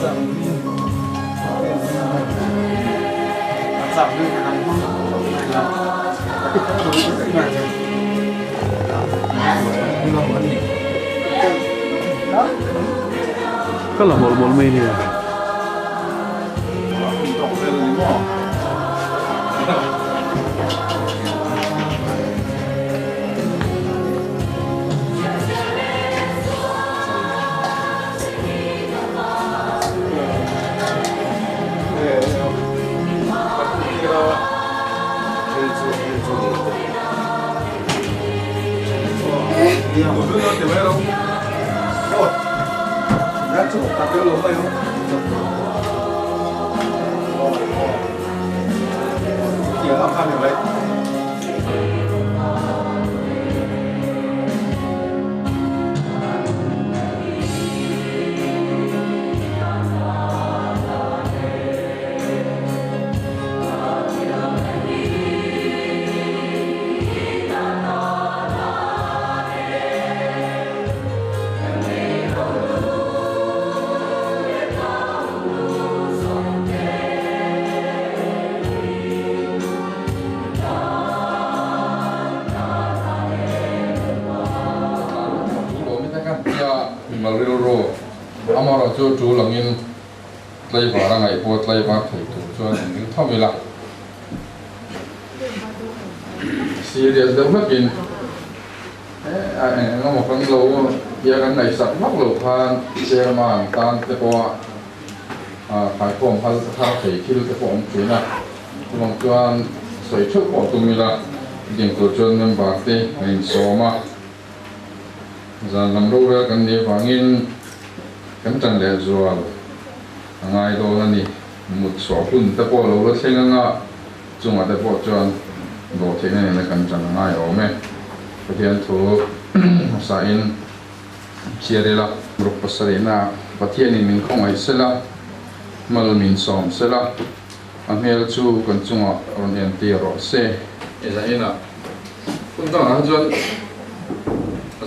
Ka la mawlh mawlh mai nia. Mimal rilru amaherawh chu tul angin tlaivar a ngaih pawh tlaivar thei tur chuan an ring tho ila. Serious deuh hlekin a eng eng emaw kan lo tia kan ngaihsak vak lo khan chairman tan te pawha khaikhawm hal thar thei thil te pawh awm thin a, chuvang chuan sawi theuh pawh tum ila ding tur chuan member te an insawm a. Zan lam rorel kan nih avangin kan tan leh zual a ngai dawn a ni. Mut chhuah hun te pawh lo la thleng anga chungah te pawh chuan dawh theihna nena kan tan a ngai awm e. Pathian thu hmasain chhiar ila. Ruk pasarihna Pathianin min khawngaih sela, mal min sawm sela, a hmel chu kan chungah rawn entir rawh se. I zahinah Hun dangah chuan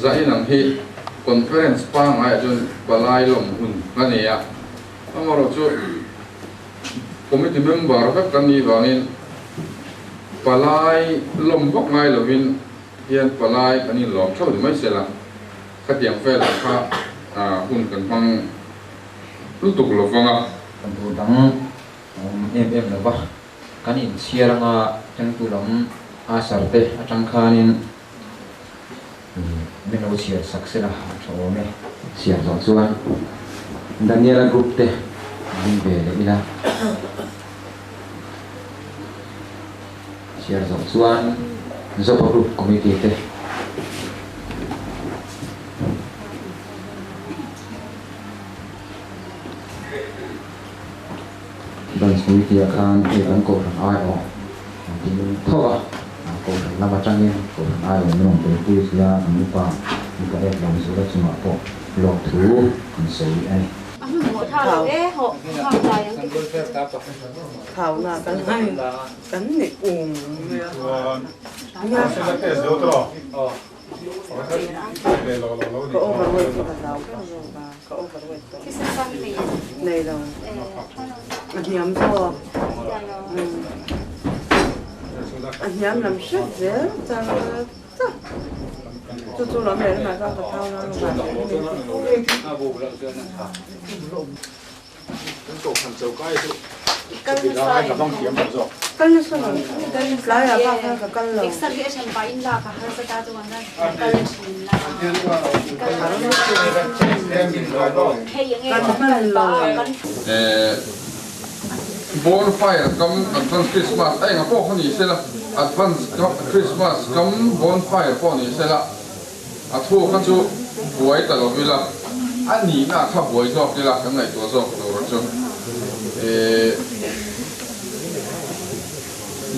zahin ang hi conference pangaiah chuan palai lawm hun a ni a, amaherawh chu committee member vek kan nih vangin palai lawm vak ngai lovin hian palai kan inlawm theuh ni mai sela, khatiang velah kha hun kan hmang lutuk lo vang a. Kan tur dang a awm em em lo va. Kan inchhiar anga tengtu lam a sarte atang khanin min lo chhiar sak sela a tha awm e. Chhiar zawh chuan Daniela group te ding ve leh ila. Chhiar zawh chuan Zopa group committee te. Branch Committee ah khan hei kan Kohhran aiawh an ti nung tho a, Kohhran lam atangin Kohhran aiawh min rawn telpui thei a, an upa upa ek lo zura chungah pawh lawmthu kan sawi a ni. Ka overweight chu ka hlau ber zawk a, ka overweight tawh. Nei lo. A hniam zawk. A hniam lam hret zel char char. Chu chu lam leh lamah chuan ka thau na luah leh. Kal nasa lo, tlaiah bak khan ka kal lo. Kan hman lo. Bonfire kam advance Christmas a enga pawh kha ni sela, advance Christmas kam bonfire pawh ni sela. A thu kha chu buai ta lo ila, a nihna kha buai zawk ila kan ngaihtuah zawk tur chu eh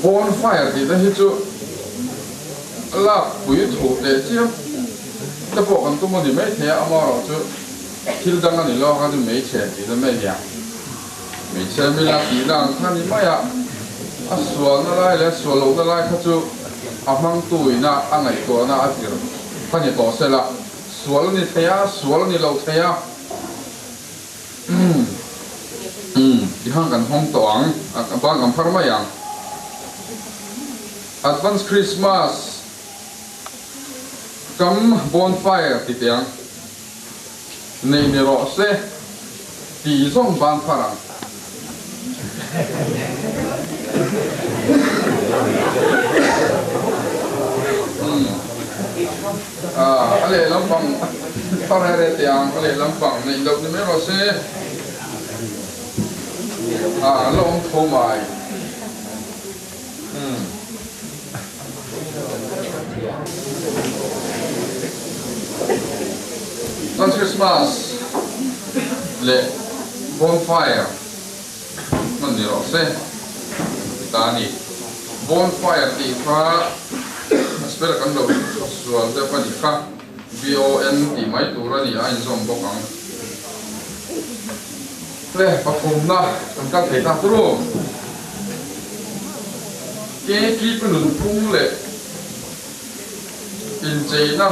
bonfire tih te hi chu lak pui thuh teh chiam te pawh kan tum a ni maithei a, amaherawh chu thil dang a ni lo kha chu hmeichhe tih te mai nia, hmeichhe mila tihna ang kha a ni mai a, a sualna lai leh a sual lohna lai kha chu. A hmangtu ina a ngaihtuahna a zir ka ni tawh sela, sual a ni thei a, sual a ni lo thei a. Tikhan kan hawng tawh ang, a ban kan phar mai ang. Advance Christmas kam bonfire ti teh ang. Nei ni rawh se ti zawng ban phar ang. A lehlam pang phar he re teh ang, a lehlam pang neih loh ni mai rawh se. A la awm tho mai. Chuan Christmas leh bonfire hman ni rawh se ti ta a ni. Bonfire tih kha a spell kan lo sual deuh a nih kha. BON tih mai tur a ni a inzawm bawk ang. Le pathumna kan kal thei ta turu. Keipip nunphung leh incheina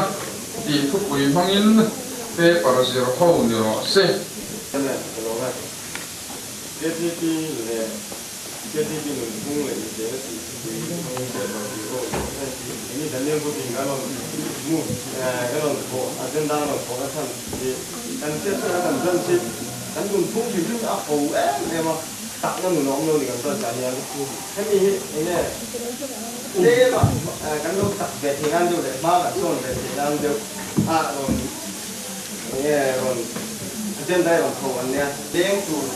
tih thupui hmangin paper zir ho ni rawh se. KTP leh KTP nunphung leh incheina tih thupui hmangin paper zir ho ni rawh se. Eng Daniel Putin kan rawn move kan rawn thawh agenda kan rawn thawh na chhan hi kan hriat chuan kan branch hi kan nunphung hrim hrim a ho em em a. Takna nun a awm lo ni kan branch ah hian hemi hi eng nge tlem a kan lo tak ve thei nan deuh leh hma kan sawn ve thei nan deuh a rawn eng nge rawn agenda hi rawn tho an nia leng tur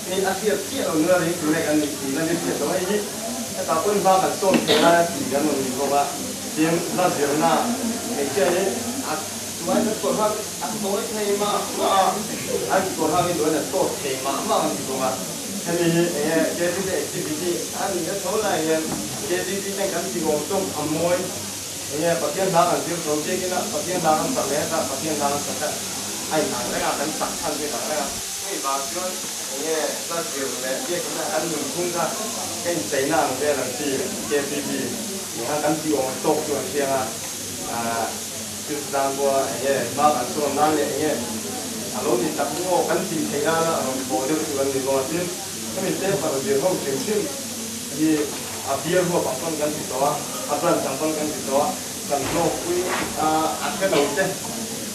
hei a hriat chiah lo nula reng tur nge kan nih tih lan hi hriat loh hei hi hetah pawhin hma kan sawn thei lai a tih kan rawn ni bawk a tin hla zirna hmeichhia hi a chuai kan kawr hak A tawi thei mah mah a, an kawr hang in duan a tawt thei mah mah an ti bawk a. Hemi hi eng nge KTP activity a ni a tho lai hian KTP ten kan ti awm tawk a mawi. Eng nge Pathian hla kan zir tho chiak ina Pathian hla kan sak leh heta Pathian hla kan sak kha a in ang reng a, kan sak chhan chu a in ang reng a. Chumi vang chuan eng nge hla zir leh biakina kan nunphung kha ka incheina ang vel ang chi KTP nih khan kan ti awm tawk chu an hriang a. Chutah pawh eng nge hma kan sawn nan leh eng nge a lo ni tak maw kan tih theih nana a rawn thawh deuh chu kan ni bawk a. Tin, hemi paper zir ho hrim hrim hi a bial huap ang pawn kan ti tawh a, a branch ang pawn kan ti tawh a, kan hlawkpui a a hre lo te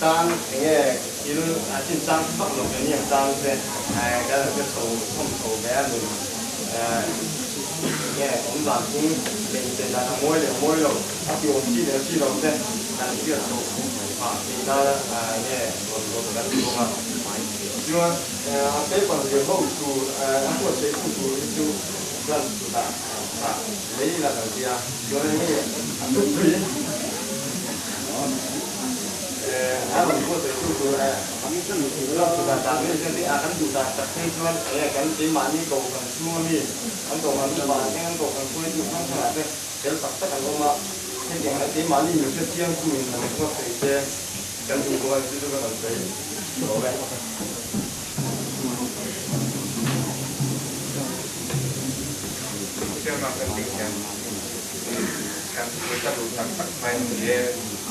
tan eng nge thil a chinchang vak lo ve ni ang tan te kan han hre chho chhawm chho ve a nun eng nge awm dan phung leh inchei dan a mawi leh mawi lo. A ti awm chi leh chi lo te kan hriat chhoh phah theih nana nge rawn rawn kan ti bawk a. Chuan a paper zir ho tur a buatsaih tu tur hi chu branch kutah dah mai ila kan ti a. Chuan hei a thupui a rawn buatsaih tu tur branch kutah dah mai kan ti a. Kan duh dan tak phei chuan enge kan keimahni ko kan chhung ami kan ko kan upa te kan ko kan hruaitu hrang hrangah te Tel tak tak an awm a, hetiang hian keimahni min hre chiang tu in an ruat thei se kan duh bawk a ni chu chu kan rawn sawi lo e. Chairman kan tih hian kan pawisa duh tak tak mai ni e,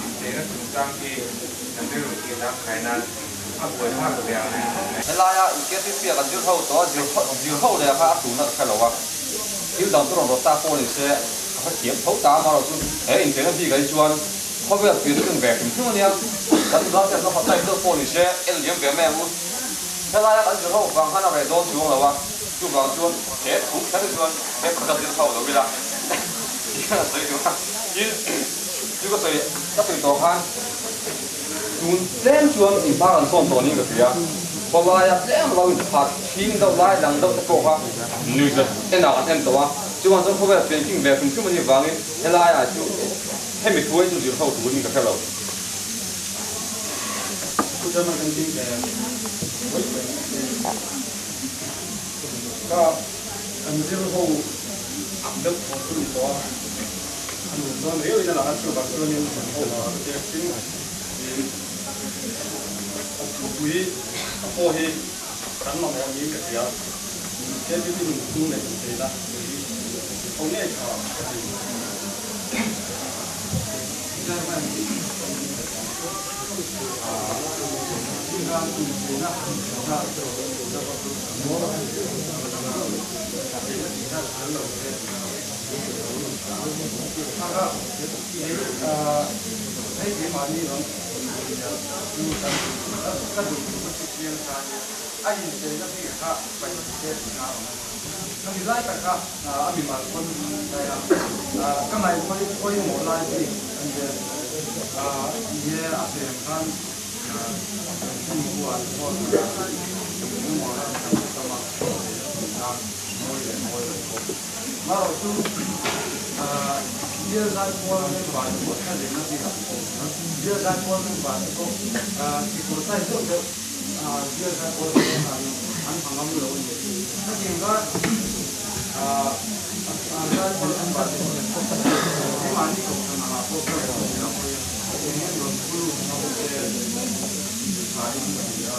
incheina chungchang hi kan rilru tih dang khai nan a buai thlak ve ang reng khawp mai. Helaia inkhel piak an zir ho tawh a, zir ho leh kha a tulna ka hre lo a. Thil dang chu rawn rawt ta pawh ni se, ka hrethiam tho ta a, amaherawhchu he incheina bikah hi chuan khawvel pian chu ve hrim hrim a nia. Kan nula te an lo hawtai deuh pawh ni se, en liam ve mai ang u. Helaia kan zir ho vang khan a reh dawn chuang lo a, chuvang chuan he thu kher hi chuan he thu ka zir ho lo ila tih khan a sawi duh a. Tin, chu ka sawi ka sawi tawh khan tun tlem chuan inhma kan sawn tawh niin ka hria. Khawlaia tlem lo inphat chhing deuh lai lang deuh te pawh kha nuihzat enah kan en tawh a, chuvang chuan khawvel painting ve hrim hrim a nih vangin helaiah chu hemi thu hi chu zir ho turin ka hre lo. Ka kan zir ho deuh thaw chu ni tawh a, a nuam dawn riau in a lang a, chuvang chuanin zir ho a biak chin i a thupui a pawh hi kan mamawh niin ka hria, KTP nunphung leh incheina tih hi zir ho ngei tha ka ti. khan incheina kha incheina tih kha tel lo se kha kha hei hei keimahni rawn ka duh thu ka chiang sa a nia. A incheina bik kha paih se tihna a awm a ni. Khami lai tak kha a mimal pawn daih a, ka ngaih pawimawh lai bik a ni e. Ni e, a pem khan kan chhungkua te pawh engemaw ram kan tam a, incheina chungchang mawi leh mawi lo pawh. Amaherawhchu Bial Zaipawl member te pawh thla lenna bikah Bial Zaipawl member te pawh sikul size deuh deuh Bial Zaipawl te hian an ha ngam lo a ni. Hetiang kha Zaipawl member te pawh keimahni kohhran angah pawh kha rawn ti ang pawhin eng nge rawn pu lut ngam se thain ka ti a.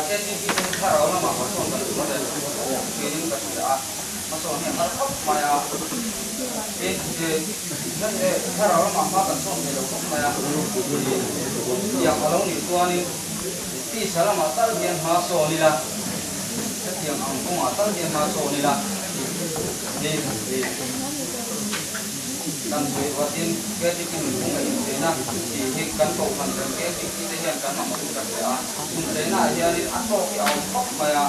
KTP chu thlarau lamah hmasawn kan tum a leh tiin ka hria a, hmasawn hi a har khawp mai a, tin thlarau lamah hma kan sawn thei lo khawp mai a, tiang a lo nih chuanin tisa lamah tal hian hma sawn ila, hetiang ang kawngah tal hian hma sawn ila tih hi. Kan sawi vatin KTP nunphung leh incheina tih hi kan kohhran kan KTP te hian kan mamawh in ka hria a, incheina ah hianin a tawk hi a awm khawp mai a,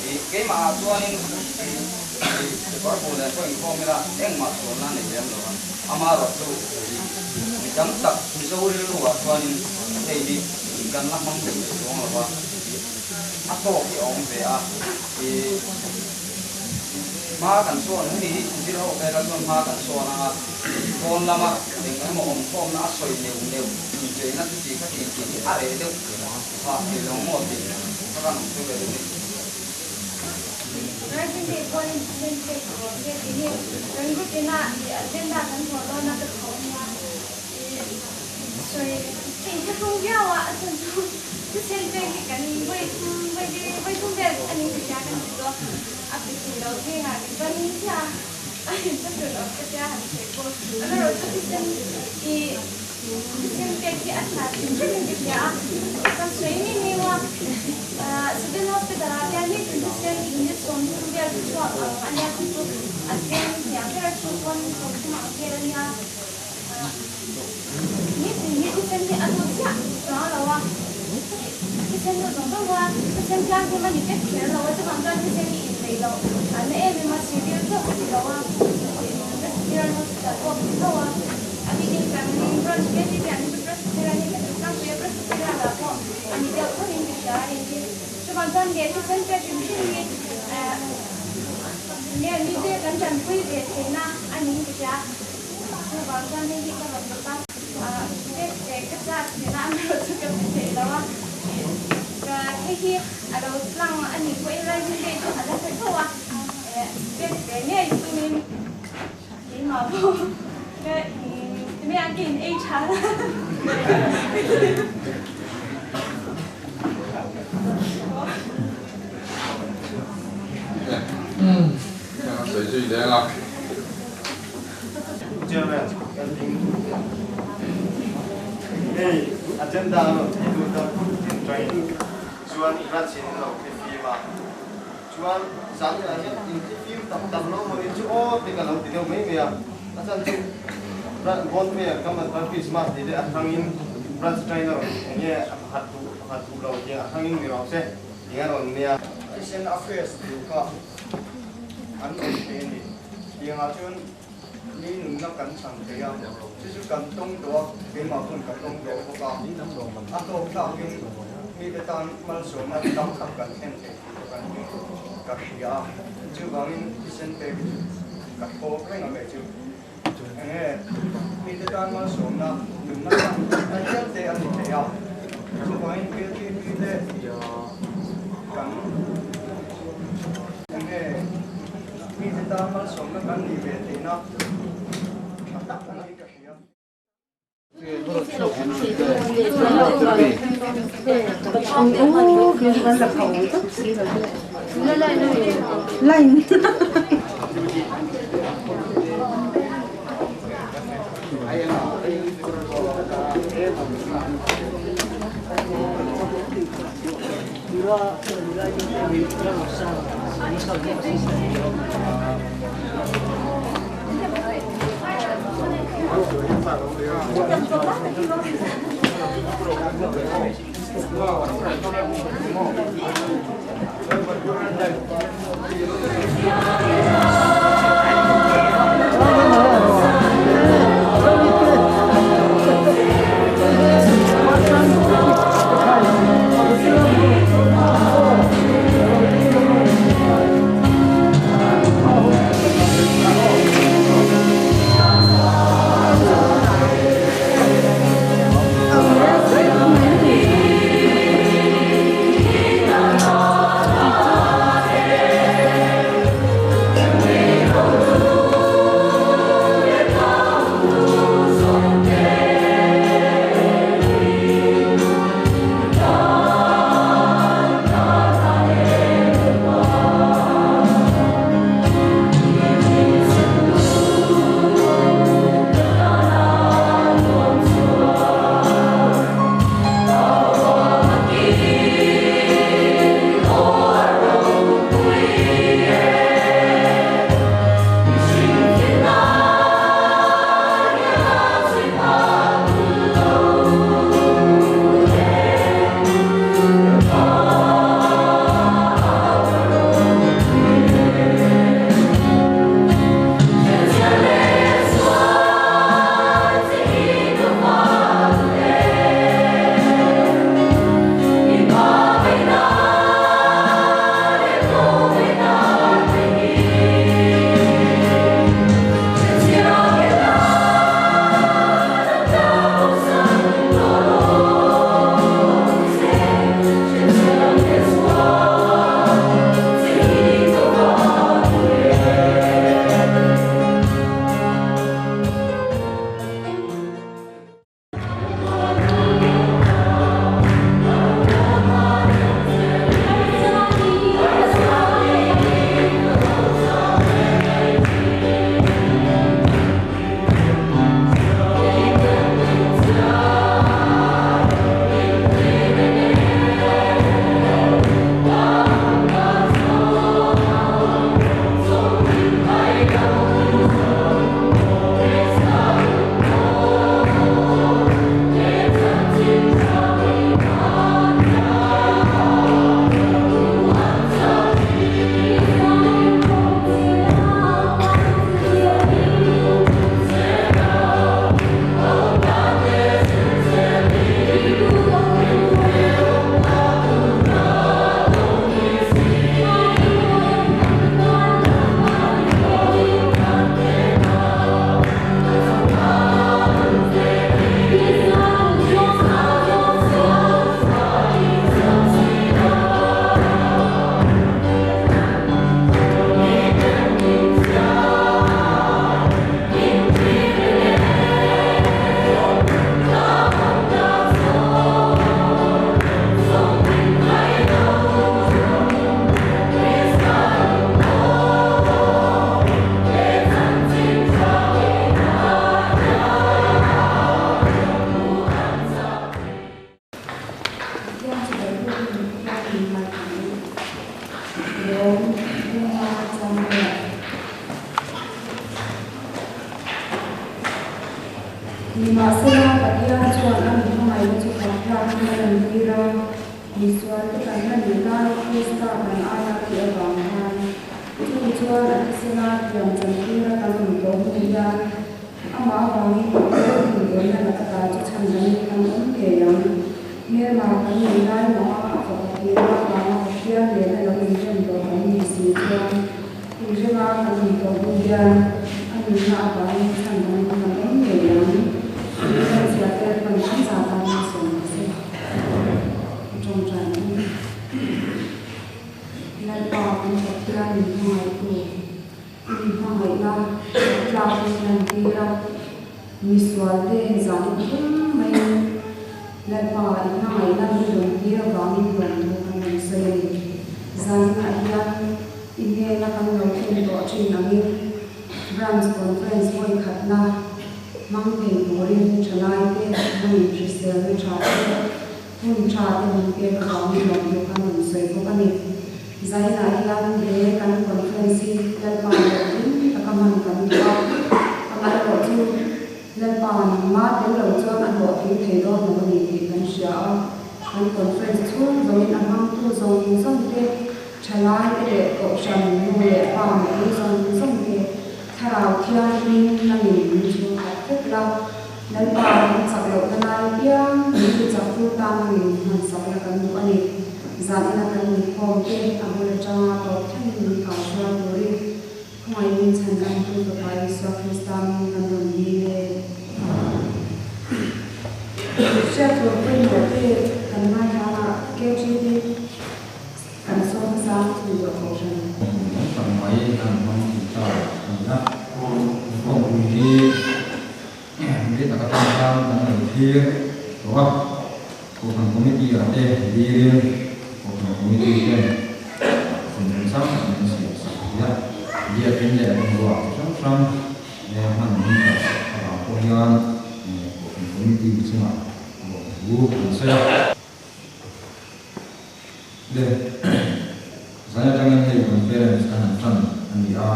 ih keimah ah chuanin ih kekawr bul nen pawh inkhawm ila engmah sualna a nei lem lo a, amaherawh chu ih mi tam tak Mizo rilru ah chuanin hei hi kan la hmang thei leh chuang lo a, ih a tawk hi a awm ve a, ih. Hma kan sawn hemi hi zir ho vela chuan hma kan sawn ang a, pawn lama eng emaw awmkhawmna a sawi neuh neuh incheina chuti kha ti tih hi a reh deuh phah thei lo maw tih kha kan awm ve deuh a ni. Rising Day pawn in thisen pek tur awm se tih hi kan group ina i agenda kan thawh dawn a ka thawh nia i sawi ka inthlahrung viau a a chhan chu thisen pek hi kan vawi thum vawi thum vel a ning ka hria kan ti tawh. A pe thei lo zingah kan ban chiah a, a inchhunchun awm ka tia han sawi pawh. Amaherawhchu thisen i thisen pek hi a tha hrim hrimin ka hria a, kan sawi mi miu a, Civil Hospital ah hian nitin thisen unit 30 vel chhuak ang a nia chu chu a tlem hniam ber chu pawn 30 ang vel a nia. Nitin hi thisen hi a lut chiah chuang lo a, thisen lut zawng zawng kha thisen thianghlim a ni vek kher lo a, chuvang chuan thisen hi inneih loh a na em em a, civil chauh a ni lo a, Presbyterian Hospital pawh a ni tho a, a bikin kan branch KTP ah hi chu Presbyterian hi ka duh tlangpui a, Presbyterian ah pawh a ni deuh thovin ka hria a ni hi. Chuvang chuan leh thisen pek hrim hrim hi nge mite kan tanpui ve theihna a niin ka hria. Chuvang chuan hei hi ka rawn dawt a, pek ve ka chak thin a, amaherawh chu ka pe thei lo a, ka hei hi a lo tlang a nih pawhin Rising Day chu a la hre tho a, pek ve ngei tumin keimah pawh ka in me ang ka in ei tha la. Sawi zui zel a. Chairman, kan ding hei agenda a rawn ti lut a, in train chuan branch in lo ti fim a, chuan zan ah hian in ti fim tak tak lo maw ni chu aw te ka lo ti deuh mai mai a, a chan chu bond fair kam an Christmas ni te a hrang in branch train a rawn eng nge a pakhat duh pakhat duh lo tih a hrang in ni rawh se tih a rawn nia. Thisen a fresh duh kha an awm thei a ni. Tiangah chuan mi nunna kan chhan thei a, chu chu kan tawng tawh a, keimah pawn ka tawng tawh bawk a, a tawk thlakin mite tan malsawmna tam tak kan thlen thei tih pawh kan ka hria a, chuvangin thisen pek hi chu ka thawk reng a mai chu. Enge mite tan malsawmna nunna chhan a hial te a ni thei a, chuvangin KTP te. Kan enge mite tan malsawmna kan nih ve theihna tha tak a niin ka hria. Nimahsela, Pathian chuan a mi hmangaihna chu faktlak in a lantir a, misualte kan la nih lai Krista kan aia tih avang khan chung chuan a thisena thiam chantir a kan awm tawh hnu hian amah avangin Pathian thinurna la taka chu chhan dangin kan awm ngei ang. Hmelma kan nih lai maha a fapa thihna avanga Pathian nena lo inrem tawh kan nih si chuan inrema kan awm tawh hnu hian a nunna avangin chhan dangin kan awm ngei ang. Tih chhiah te hman kan zah tan a sawm ang che. Tawngtai ang. hmangaihtu i inhmangaihna tlak min lantir a, misualte zanin pum maiin Lalpa inhmangaihna min rawn avangin lawmthu kan rawn sawi a ni. Zaninah hian i hnena kan lo thlen tawh thin angin Branch Conference vawi khatna hmang thei turin thalaite nangin hriselna tha te, hun tha te min pek avangin lawmthu kan rawn sawi bawk a ni. Zainah hian he kan conference hi Lalpa hlawhtling taka hman kan duh a, amaherawh chu Lalpa nangmah tel lo chuan a hlawhtling thei dawn lo a ni tih kan hria a, kan conference chhung zawngin a hmangtu zawng zawng te, thalai te leh kohhran nu leh pa mipui zawng zawng te thlarau thianghlim nangin min chhungkhat vek la, Lalpa kan chak lohna lai apiang min ti chaktu tan nangin hmansak la kan duh a ni. Zanina kan inkhawm te a bul atanga tawp thlengin min kaihruai turin Khawngaih chhan dangtu Fapa Isua Krista hming kan rawn dil e. Hriat tur pawimawh te kan ngaithla a, KGB kan sawm sang chhun zawh kohhran. Kawngpui tam tak mai an hmang thei ta a ni a, kawngpui hi rei tak atang khan kan lo thlir tawh a, Kohhran Committee ah te dilin Kohhran Committee ten hun remchang tak min siam sak thei a, biakin leh bungrua chi hrang hrang hman min kalh sak avang pawh hian Kohhran Committee chungah lawmthu kan sawi a. Le zan atangin hei conference kan han tan a ni a,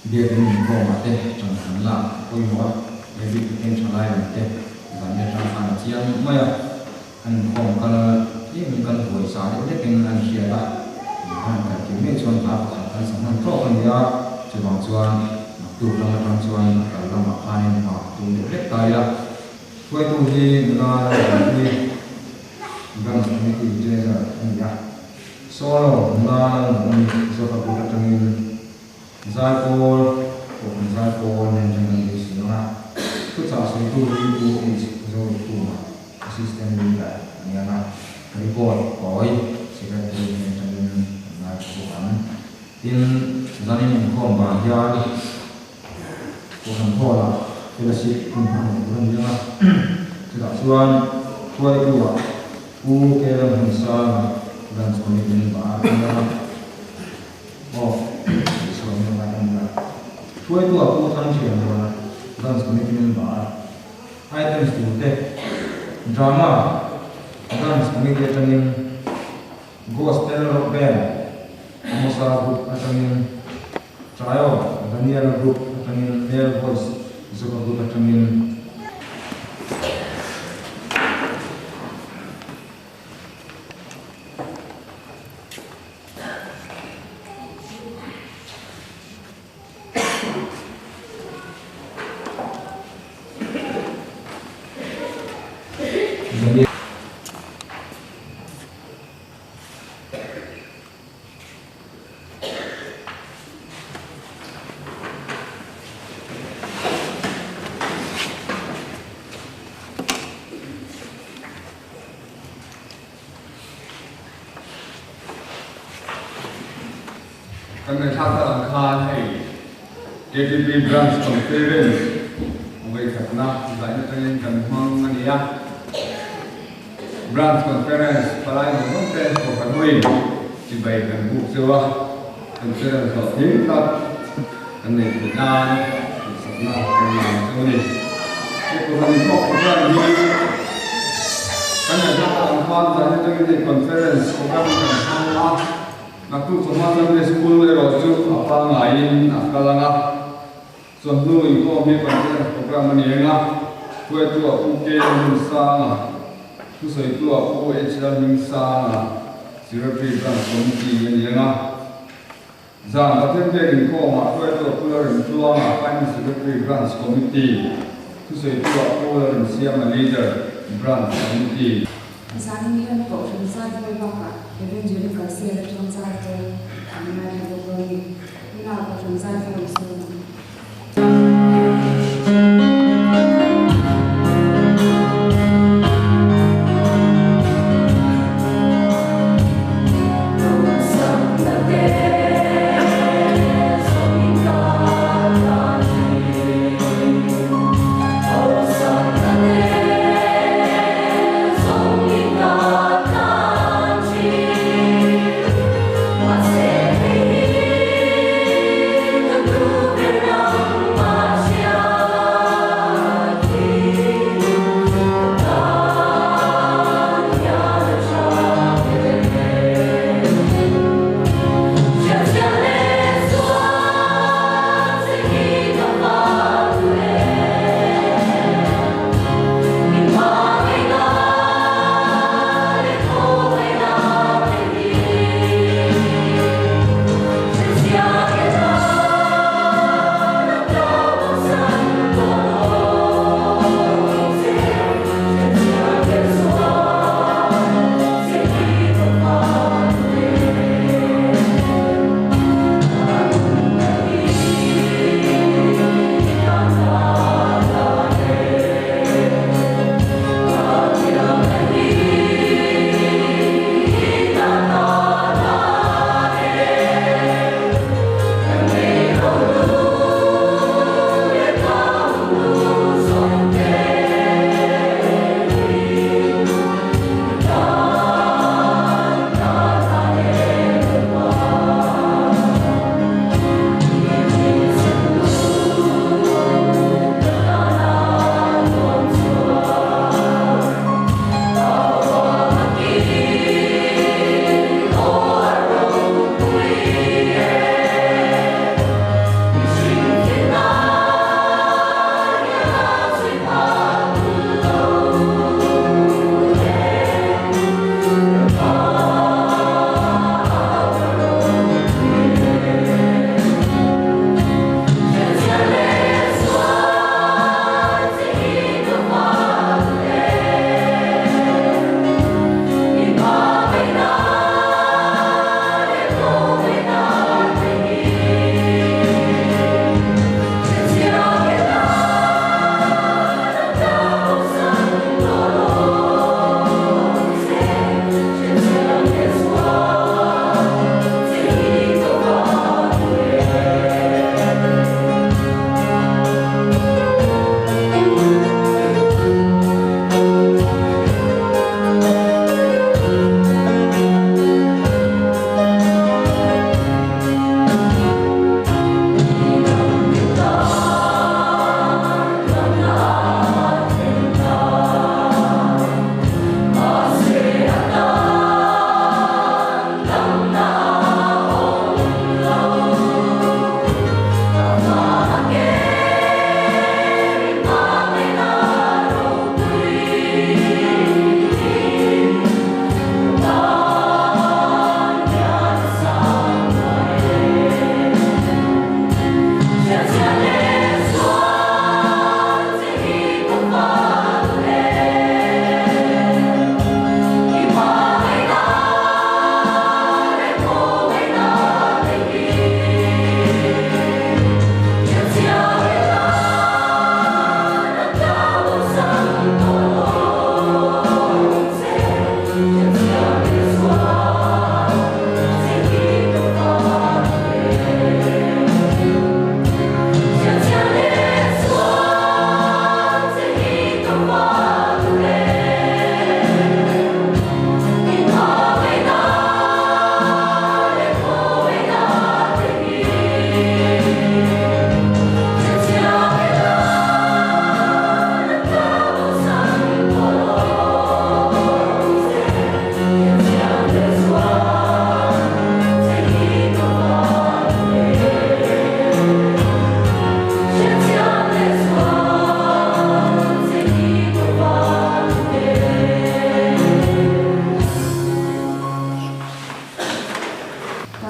Biakin inkhawmah te ṭan han lak a pawimawh a, he bik takin ṭhalai lam te zan atang khan a chiang mai a, an inkhawm kal tlemin kal huai sa deuh hlekin an hriat a, han kal tir mai chuan hla pakhat kan sa hman tawk a ni a, chuvang chuan naktuk lam atang chuan a kal lamah khanin hma tum deuh hlek ta ila. Hruaitu hi nula Lalrinpuii Branch Committee Treasurer a ni a. Solo nula Lalmuani Zofa Group atangin Zaipawl Kohhran Zaipawl nen ṭan kan beisei ang a, thuchah sawitu hi Pu H Zorukhuma, Assistant Leader a ni ang a, report tawi Secretary nen ṭangin kan ngaithla bawk ang. Tin, zanin inkhawm vang hian Kohhran Hall-ah fellowship hun hman tur a ni ang a, chutah chuan hruaitu-ah Pu K Ramhmunsanga Branch Committee member a ni ang a. Aw, tihchhuah min ngai ang nia. Hruaitu a Pu Thangthian dawn a, Branch Committee member items tur te, Drama, Branch Committee atangin Gospel Rock Band, Amosa Group atangin Trio, Daniel Group atangin Male Voice, Zoka Group atangin. Kan ngaihthlak tak ang khan hei KTP Branch Conference vawikhatna zaina atangin kan hmang a ni a. Branch Conference palai zawng zawng te kohhran hoin chibai kan buk cheu a, conference hlawhtling tak kan nei theih nan duhsakna kan ngai cheu a ni. He kohhran inkhawm program hi kan ngaihthlak tak ang khan zaina atangin hei conference program kan hmang a. Naktuk chawhma Sunday School erawh chu a pangaiin a kal ang a, chawhnu inkhawm hi conference program a ni ang a, hruaitu a Pu K Hmunsanga, thusawitu a Pu H Lalhmingsanga, Secretary Branch Committee a ni ang a. Zan Pathian biak inkhawmah hruaitu a Pu Lalremtluanga, Finance Secretary Branch Committee, thusawitu a Pu Lalremsiama, Leader, Branch Committee. Zanin hian Kohhran zaipawl bakah Evangelical Cell atang zaipawl an ngaithla bawk dawn a ni. Tunah Kohhran zaipawl an sawi ang.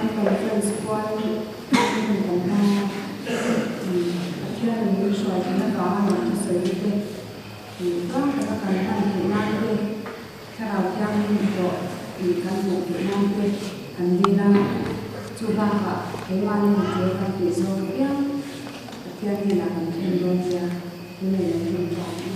kan conference pual hun kan hmang a, Pathianin min hruai theihna vanga nuam thusawi te, tluang taka kan hman theih nan te, Thlarau Thianghlim pawh tih kan hmuh theih nan te kan dil a, chu bakah keimahni tul kan tih zawk apiang Pathian hnenah kan thlen dawn nia min lo rin ta a ni.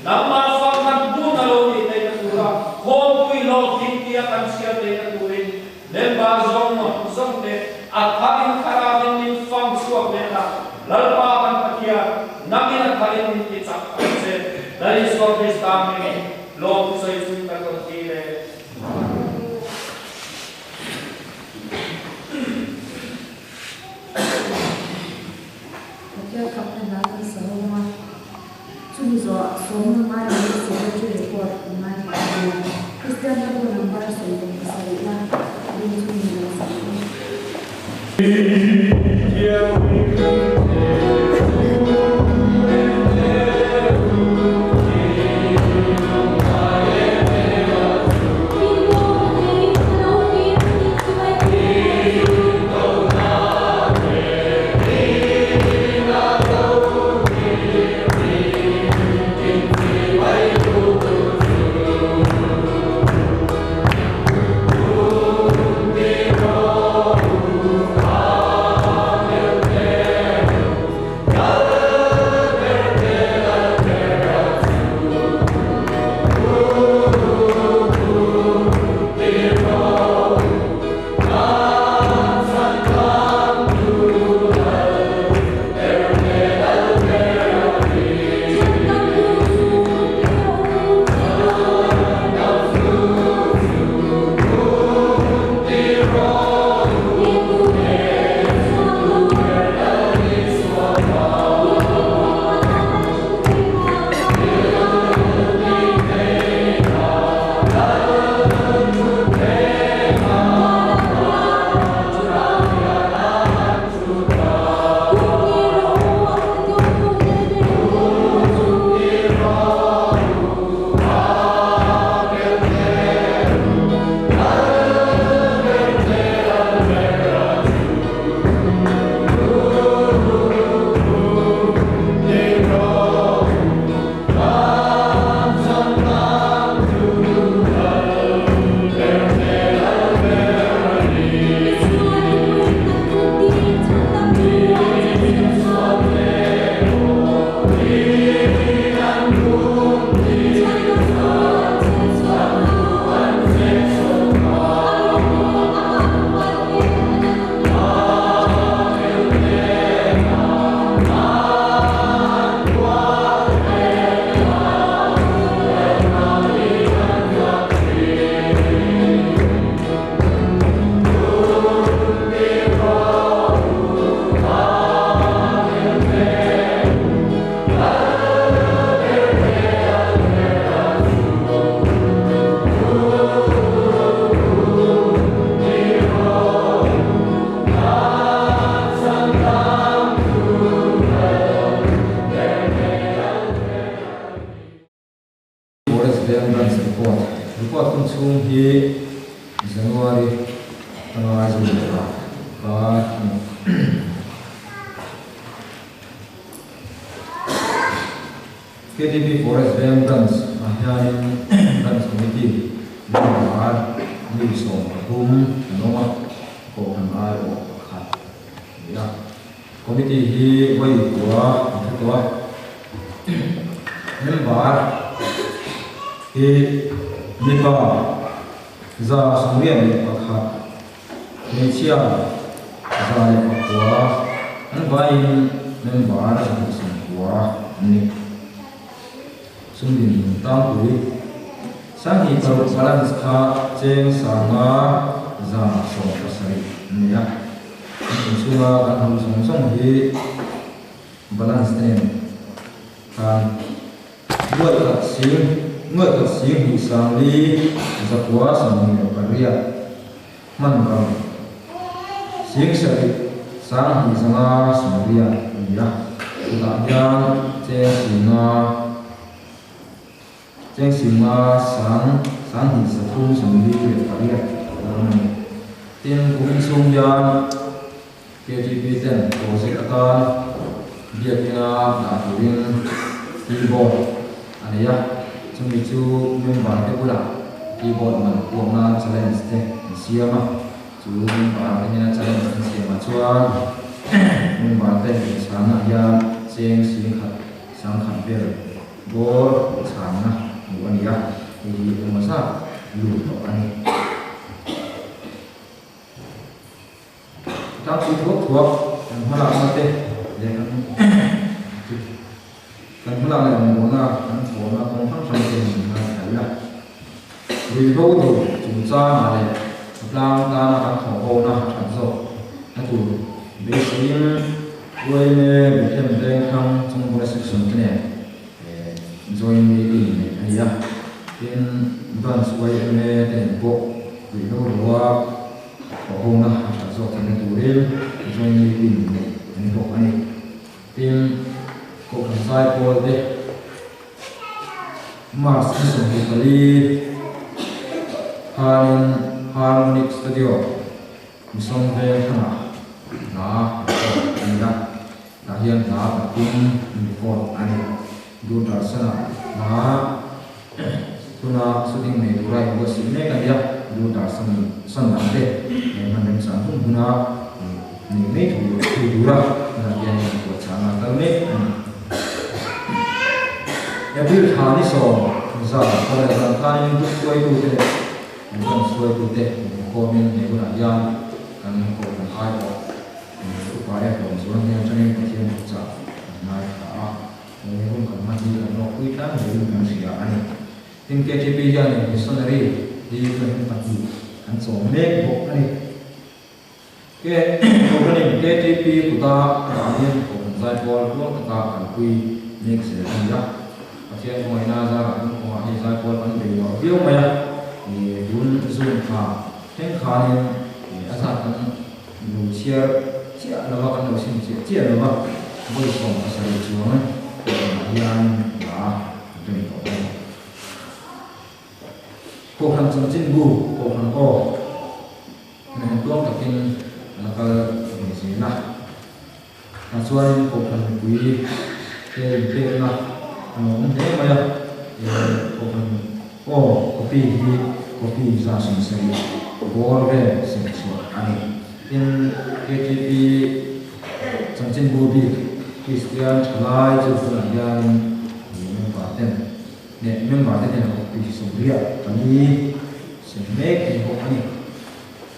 Nangmah fakna hmun a lo nih theihna tura khawmpui hlawhtling tia kan chhiar theihna turin member zawng zawng te a tharin thlarauin min fang chhuak leh la, Lalpa kan Pathian, nangin a tharin min ti chak ang che. Lal Isua Krista hmingin lawm thusawi chu kan rawn ti leh. Pathian fakna hla kan sa ho a, chumi zawhah sawmna ngai leh secretary report an ngaithla a nia. Kristian hla bu number 27 na rin chu mi lo sa ang. hun chhung hi January atanga June thla kar a ni. KTP Forest Veng Branch ah hianin Branch Committee member mi 13 an awm a, Kohhran aiawh pakhat a ni a. Committee hi vawi kua an hre tawh a, member hi mipa 181, hmeichhia 109, an vaiin member 190 an ni. Sum dinhmun tlangpui 26 balance kha cheng 5,170 a ni a. Kan inchhunga kan hmuh zawng zawng hi balance nen khan nuaih khat sing nuaih khat sing hnih sang li zakua 28 hman rang sing sarih sang hnih zanga 80 a ni a. Chutah hian cheng singa Cheng singa sang 2348 a awm a ni. Tin, kum inchhung hian KTP ten project atan biakina dah turin keyboard a nei a, chumi chu member te bulah keyboard man kuak nan challenge te an siam a, chu member te hnena challenge an siamah chuan member te inchhanna hian cheng singkhat sangkhat vel Bawr chhanna hmuh a ni a, hei hi engemaw zat lut tawh a ni. Tlangpui thuak thuak kan hmalakna te leh kan kan hmalak leh rawngbawlna kan thawhna kawng hrang hrang te min ngaithla ila. Ruihhlo do chungchangah leh tlang tana kan thawhhona that zawk na tur beiseiin YMA Bethlehem Vengthlang Chungbuai Section te nen joint meeting neih a ni a. Tin, Branch YMA te nen pawh ruihhlo doa thawhhona that zawk theihna turin joint meeting neih a ni bawk a ni. Tin, Kohhran Zaipawl te March ni 24 khanin Harmonic Studio Misawm Veng thlanah hla record a ni a, tah hian hla pathum an record a ni. Doordarshan-ah hla tuna shooting nei tura inbuatsaih mek a ni a, Doordarshan san dang te hman remchang hun huna nei mai thei tura tunah hian inpuahchahna a kal mek a ni. April thla ni 10 pawleh zan khanin group hruaitute leh branch hruaitute inkhawmin he hunah hian kan kohhran aiawh upa e hlawm chuan heng atangin Pathian thuchah kan ngaithla a, he hun kan hman hi kan hlawkpui tlang hlein kan hria a ni. Tin KTP hianin missionary hi twenty pahnih kan chawm mek bawk a ni. Ke Kohhranin KTP kuta dahin Kohhran Zaipawl tluang taka kalpui mek zel a ni a. Pathian kawngaihnaa zarah kan kawngah hei Zaipawl kan bei uar viau mai a, tun Zoom tha thleng khanin a zat kan lo chhiar chiah lo va, kan lo sim chiah chiah lo va, vawi 17 chuang Kohhranah hian la kan rem tawh a ni. Kohhran chanchinbu, Kohhran aw. Hnahin tluang takin a la kal ve zel a. Tah chuanin Kohhran mipui te inpekna a lo awm hle mai a, Kohhran aw copy hi copy 70 bawr vel sem chhuah a ni. Tin, KTP chanchinbu bik Kristian thalai chu tunah hianin member ten leh member te hnenah copy 84 sem mek a ni bawk a ni.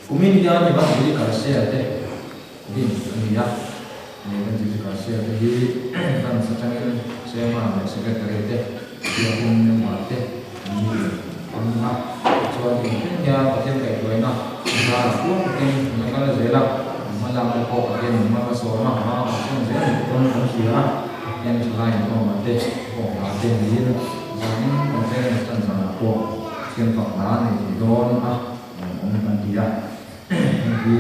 Kumin hian Evangelical Share te din a ni a, Evangelical Share te hi Branch atangin Chairman leh Secretary te biakin member te an ni an ni a, tichuan engtin hian Pathian kaihhruaina zarah tluang takin an la kal zel a, an hma lakna pawh Pathian in hma la sawm a, hma kan sawn zel ni pawn kan hria a, en thalai inkhawmah te pawh hla te niin zanin conference tan zanah pawh Pathian fak hla nei thei dawn a awm kan ti a, heng hi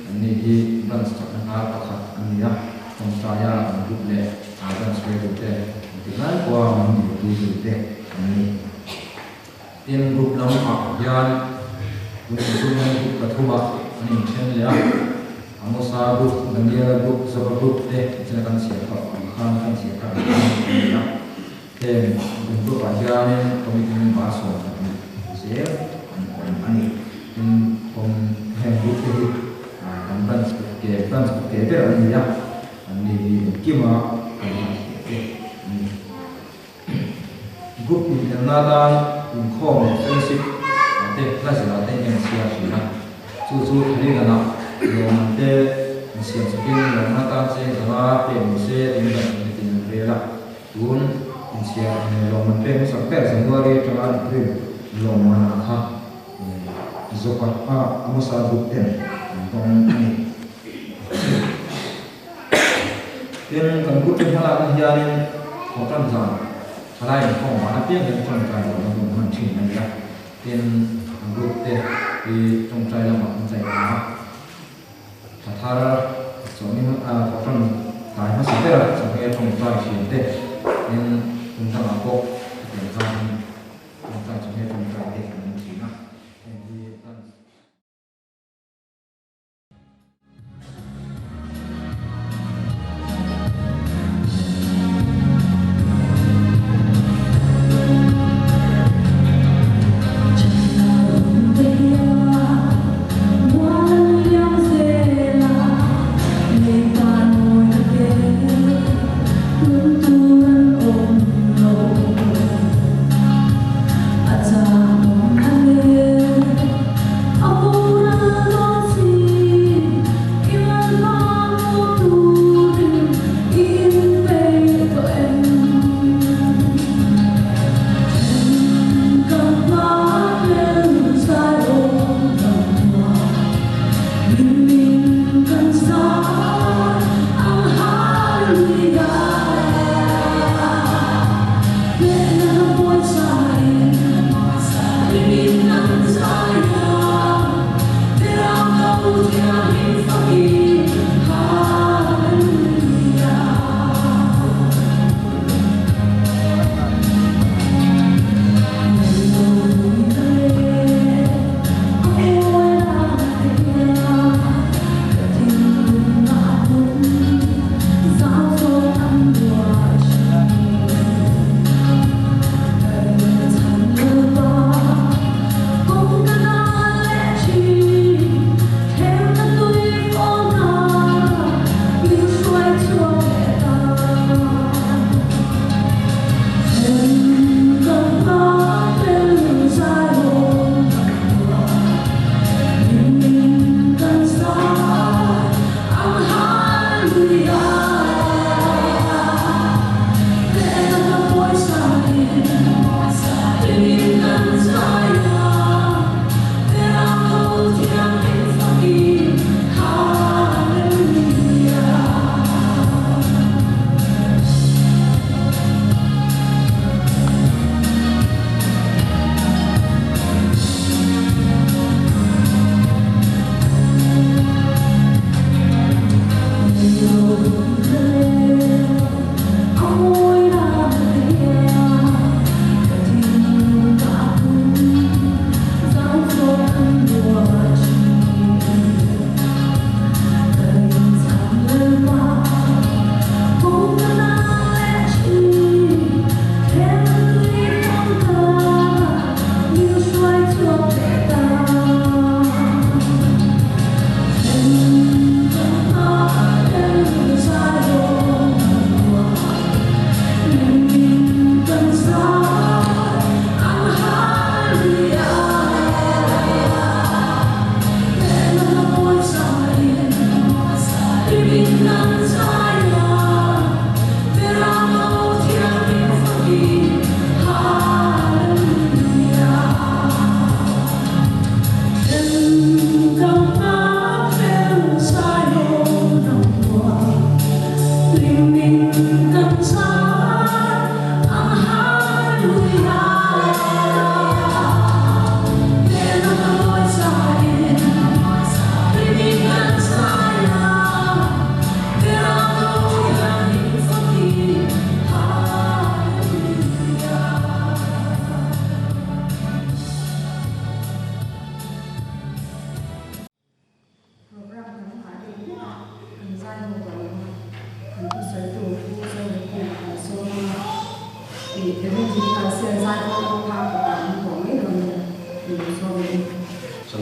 an ni hi branch chakna hnar pakhat an ni a, tawngtaia an group leh branch hruaitute an ti lai pawha min dilpui tute an ni. Tin, group lamah hian tun kum chhung hian group pathumah an inthen leh a, Amosa group, Daniela group, Zoba group te inchena kan chhiar kha ang khan kan chhiar kha ang khan an ni a. Heng kan group ah hianin committee member 12 zel an awm a ni. Tin, kawng heng group te hi kan branch ke branch ke ber an ni a, an ni hi engkima kan hman theih te an ni. Group inelna atan inkhawm leh fellowship te hla zirah te hian chhiar thin a, chu chu Thalidan ah lawmman te insiam sakin lawmna atan cheng zanga pek ni se tiin dan committee in an rel a, tun inchhiar lawmman pek hmasak ber January atanga April lawmman ah kha Zopa a Amosa group ten an dawng a ni. Tin, kan group te hmalakna hianin thawhtan zan thalai inkhawm van apiang hian tawngtai lohna hun hman thin a ni a. Tin, kan group te hi tawngtai lamah an chai thang a, thla thar chawhni thawhtan tlai hmasa bera chawhmeh tawngtai thin te, tin, hun dangah pawh hetiang khan tawngtai chawhmeh tawngtai te an awm thin a. Heng hi dance.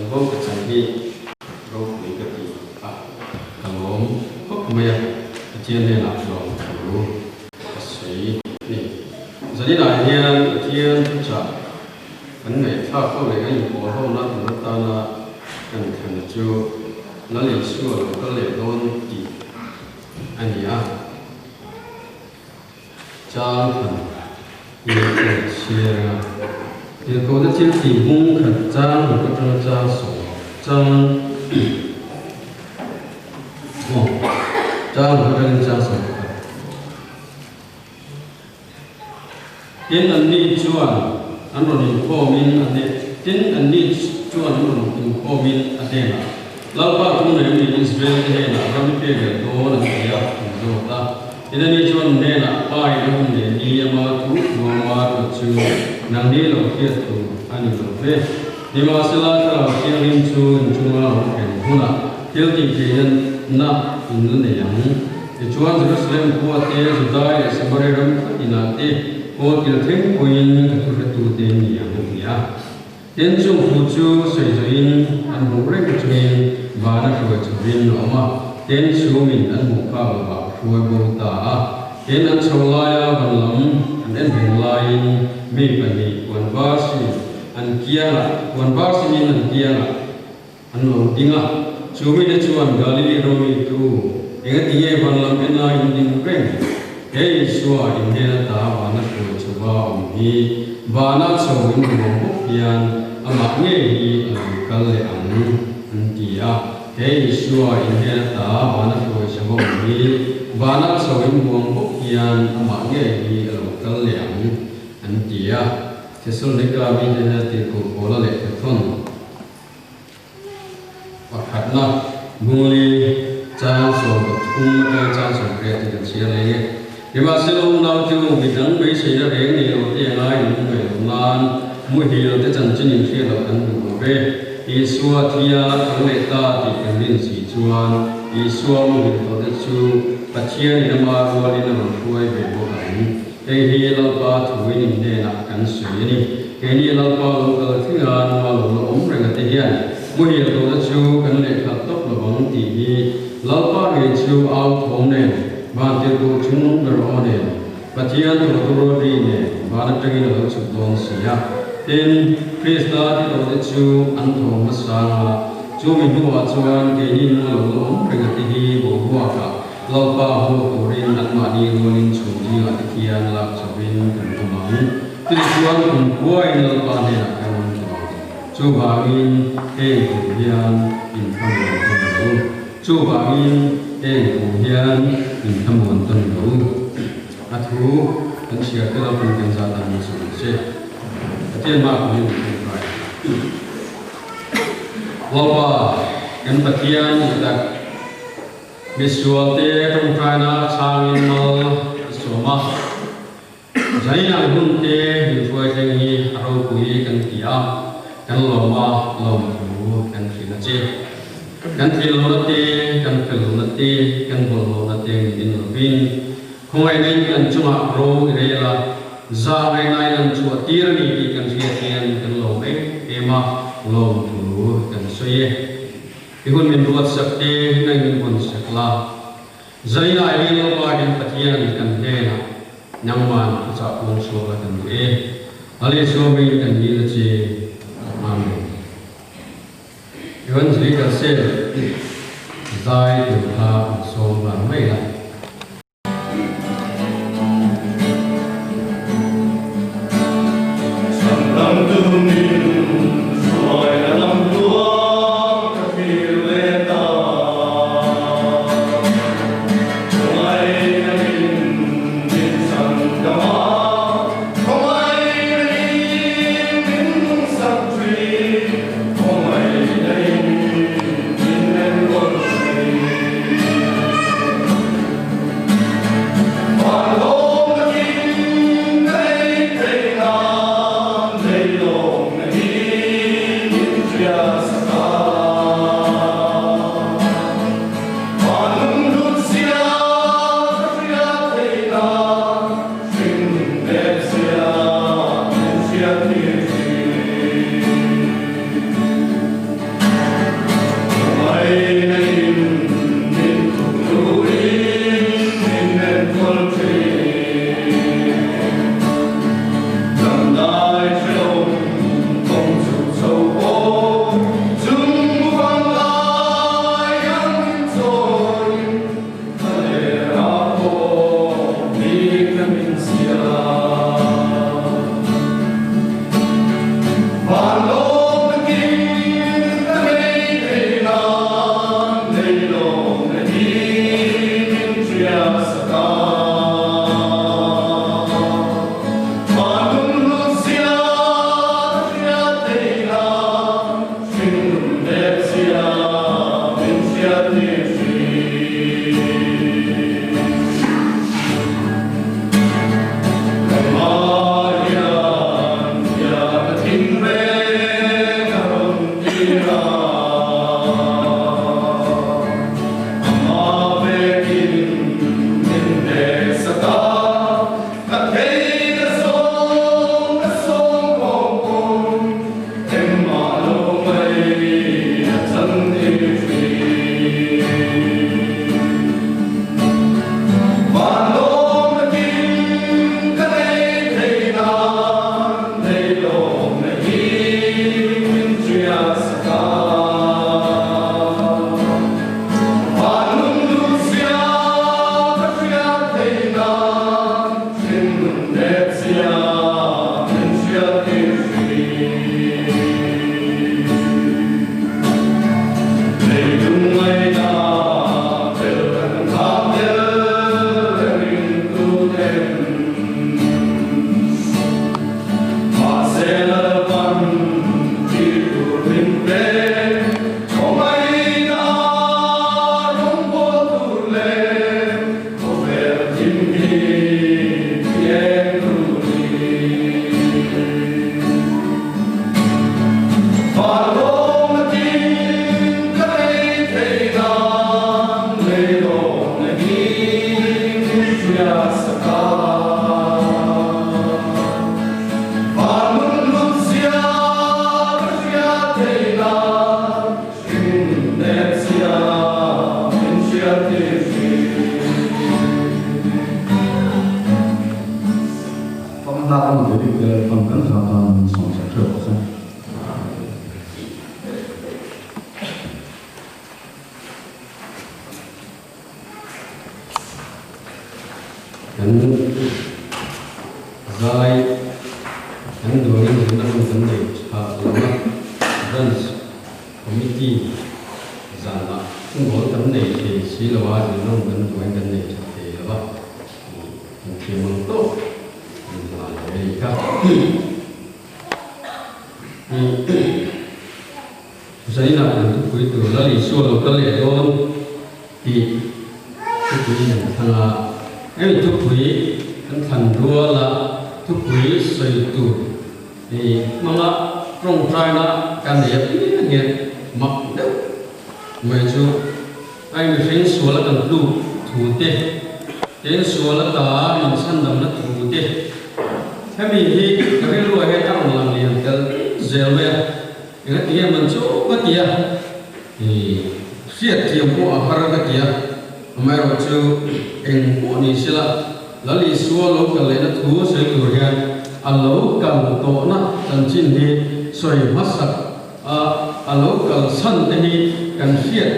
Chanvo ka chan hi ropui ka ti a, ka lawm khawp mai a, Pathian hnenah lawmthu ka sawi a ni. Zaninah hian Pathian thuchah kan ngaihthlak ho leh kan inpawl hona tur atana kan thlenna chu Lal Isua lo kal leh dawn tih a ni a. Chang khan i rawn chhiar a, Tirhkohna thil tih hmung khat chang ruk atanga chang sawm chang aw chang ruk atangin chang 11. Tin, anni chuan an rawn inkhawmin a hne Tin, anni chuan an rawn inkhawmin a hnenah, Lalpa chu nei mi Israel te hnenah ram i pek leh dawn an ti a, an zawt a. Tin, ani chuan an hnenah, Pa in a hun leh ni ama thu thuama ruat chu nangni lo hriat tur a ni lo ve. Nimahsela, Thlarau Thianghlim chu in chunga lo thlen hunah thil tih theihna na in la nei ang. Tichuan, Jerusalem khua te, Judai leh Samaria ram khat inah te kawl kil thleng pawhin ka thuhretute in ni ang, a ti a. Tin, chung thu chu sawi zawhin an hmuh reng chungin vana hruai chhovin a awm a, tin, chhumin an hmuh phak lovah a hruai bo ta a. Tin, an chho laia van lam an en reng laiin mi pahnih puan var sin an kiangah puan var sinin an kiangah an lo ding a. Chu mite chuan Galili rawmi tu engati nge van lam ena in ding reng? He Isua in hnen ata vana hruai chhova awm hi vana chho in ruang bawk hian amah ngei hi a lo kal leh ang an ti a. He Isua in hnen ata vana hruai chhova awm hi vana chho in ruang bawk hian amah ngei hi a lo kal leh ang an ti a. Thesalonika mite hnen tirhkoh Paula lehkhathawn. Pakhatna, Bungli chang 13 atanga chang 18 hi kan chhiar leng e. Nimahsela unau chu midang beiseina reng nei lo te anga in awm ngaih loh nan muhil te chanchin in hriat loh kan duh lo ve. Isua thia tho leh ta tih kan rin si chuan Isua muhil tawh te chu Pathianin ama rualin a rawn hruai ve bawk ang. Hei hi Lalpa thuin in hnenah kan sawi a ni. Keini Lalpa lo kal thleng a, nua lo la awm reng a te hian muhil tawhna chu kan lehkhat tawp lo vang tih hi Lalpa ngei chu au thawm nen, vantirhkoh chung ber aw nen, Pathian tawhtu ri nen van atangin a lo chhuk dawn si a. Tin, Krista ti tawhte chu an thaw hmasang a, chu mi hnuah chuan keini nua lo la awm reng a te hi boruakah Lalpa hmuh turin anmahni rualin chhum zingah te khian lak chauhin kan awm ang. Chutichuan kum khuain Lalpa hnenah kan awm tawh ang. Chuvangin heng thu hian inthlamuan tawn lo. Chuvangin heng thu hian inthlamuan tawn lo. A thu kan chhiar te Lalpan kan zat ang ni suh ang che. Pathian hma kawngin min tawngtai. Lalpa kan Pathian i tak. Misualte tawngtaina chhangin mal a sawm a, Zainang hunte min hruai thleng hi a ropui kan ti a, kan lawm a, lawmthu kan hrilh a che. Kan thil lohna te, kan fel lohna te, kan bawlhhlawhna te min din lovin, khawngaihnain kan chungah ro i rel a, zah ngaihnain an chhuah tir a ni tih kan hriat hian kan lawm em em a, lawmthu kan sawi e. I hun min ruat sak te nang min vawn sak la. Zailai hi Lalpa kan Pathian kan hnenah nangman thuchah puang chhuak la kan duh e. Halesuah mei kan dil a che. Amen. Evangelika Sel zai tur kha an sawm nghal mai la. Hna kan David te Lalpan kan za tan min sawm sak theuh rawh se. Kan zai kan duangin zirna hun kan nei tha lo a, Dance Committee zanah thungawl kan nei thei si lo a, zirna hun kan duangin kan nei tha thei lo a. Inthiam ang tawk in hla leh a ni kha. Zainah kan thupui tur Lal Isua lo kal leh dawn tih thupui an thlang a. Hemi thupui an thlan ruala thupui sawi tur hmanga tawngtaina ka nei apiang hian mak deuh mai chu Ai mihring sual a kan tluk thu te, teng sual ata min chhandamna thu te, hemi hi ka rilruah hian a rawn lang lian tel zel mai a, engati nge man chu ka ti a, hriat thiam pawh a har ka ti a, amaherawhchu eng pawh ni sela Lal Isua lo kal lehna thu sawi tur hian a lo kal tawhna chanchin hi sawi hmasak A a lo kal chhan te hi kan hriat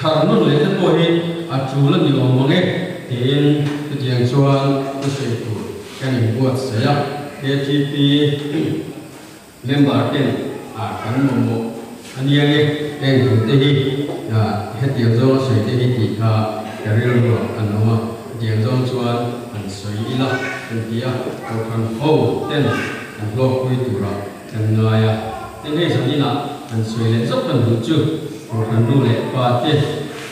thar nun leh te pawh hi a tul a ni awm ang e tiin chutiang chuan thusawi tur kan inbuatsaih a. KTP member ten a kan mamawh a nia nge heng thu te hi hetiang zawnga sawi te hi tih kha ka rilruah an awm a, chutiang zawng chuan an sawi ila kan ti a, kohhran ho ten an hlawkpui turah Kan ngai a, tin hei zan inah kan sawi leh zauh kan duh chu Kohhran nu leh pa te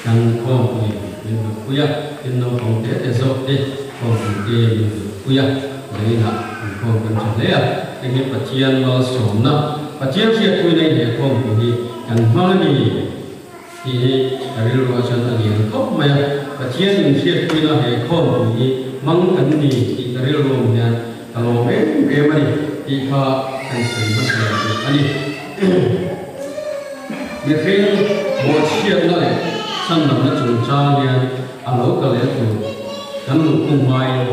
kan khawmpui min hlutpui a, tin naupang te te zawk te khawmpui te min hlutpui a, zan inah kan khawm kan tha hle a, heng hi Pathian malsawmna, Pathian hriatpuina in he khawmpui hi kan hmang a ni tih hi ka rilru ah chuan a lian khawp mai a, Pathian min hriatpuina he khawmpui hi hmang kan ni tih ka rilru awm hian Ka lawm em em a ni tih kha kan sawi hmasa lo tur a ni. Mihring bawhchhiatna leh chhandamna chungchang hian a lo ka leh tur kan luhkhung hmain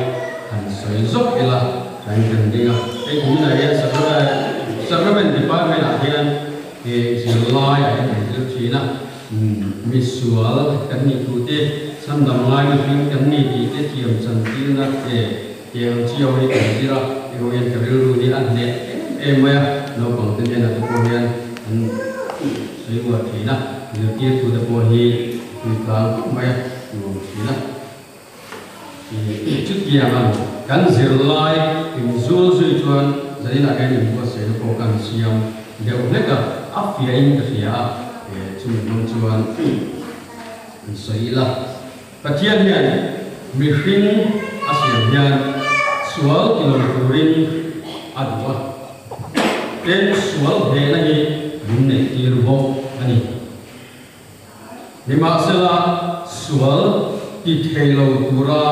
han sawi zawk ila kan kan ding a. Hei kuminah hian Sacrament Department-ah hian zirlai ah hian kan zir thin a, misual kan nih thu te, chhandam ngai mihring kan ni tih te thiam chantirna te, Tiang chiau hi kan zir a, hei ho hian ka rilru hi a hneh em em mai a, naupang te hnenah te pawh hian an sawi uar thin a, zirtirtu te pawh hi tui tlang khawp mai a, nuam thin a. Chutiang ang kan zirlai inzul zui chuan zaninah hian inbuatsaihna pawh kan siam deuh hlek a, a fiahin ka hria a, chumi hmang chuan an sawi ila. Pathian hian mihring a siam hian sual ti lo turin a duh a, tin sual hnehna hi min neih tir bawk a ni. Nimahsela sual ti thei lo tura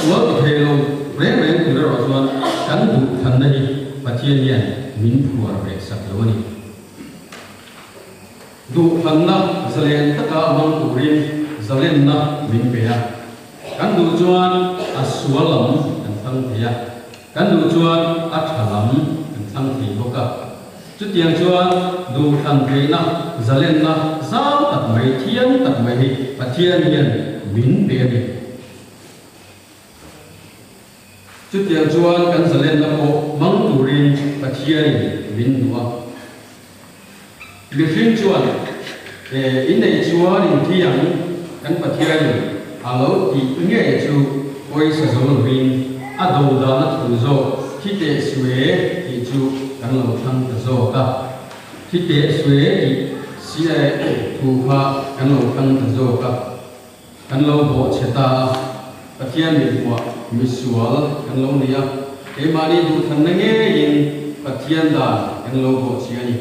sual ti thei lo reng reng tur erawh chuan kan duh thanna hi Pathian hian min phuar ve sak lo a ni. Duhthlanna zalen taka hmang turin zalenna min pe a. Kan duh chuan a sual lam kan thlang thei a, kan duh chuan a tha lam kan thlang thei bawk a. Chutiang chuan duhthlan theihna zalenna zau tak mai, thiang tak mai hi Pathian hian min pe a ni. Chutiang chuan kan zalenna pawh hmang turin Pathianin min duh a. Mihring chuan, E, i neih chuan in thi ang, kan Pathianin a lo tih ngei chu pawisa zo lovin a do dahna thu zawk thi teh sue tih chu kan lo thlang ta zawk a. Thi teh sue tih si thu kha kan lo thlang ta zawk a. Kan lo bawh chhe ta a, Pathian mihmuah misual kan lo ni a, keimahni duhthanna ngeiin Pathian dan kan lo bawh chhe a ni.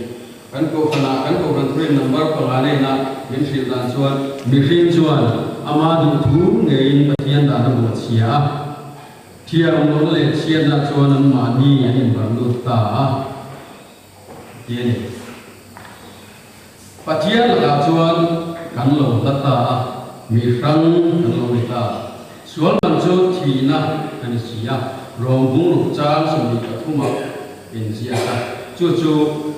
Kan kohhranah kan kohhran thurin number panga nena min hrilh dan chuan mihring chuan ama duhthu ngeiin Pathian dan a bawh chhia a, thiam lohna leh chhiatna chuan anmahni an inbarh lut ta a ti a ni. Pathian lakah chuan kan lo hla ta a, mi hrang kan lo ni ta. Sual man chu thihna a ni si a, Rom bung ruk chang 23 ah inziak a, chu chu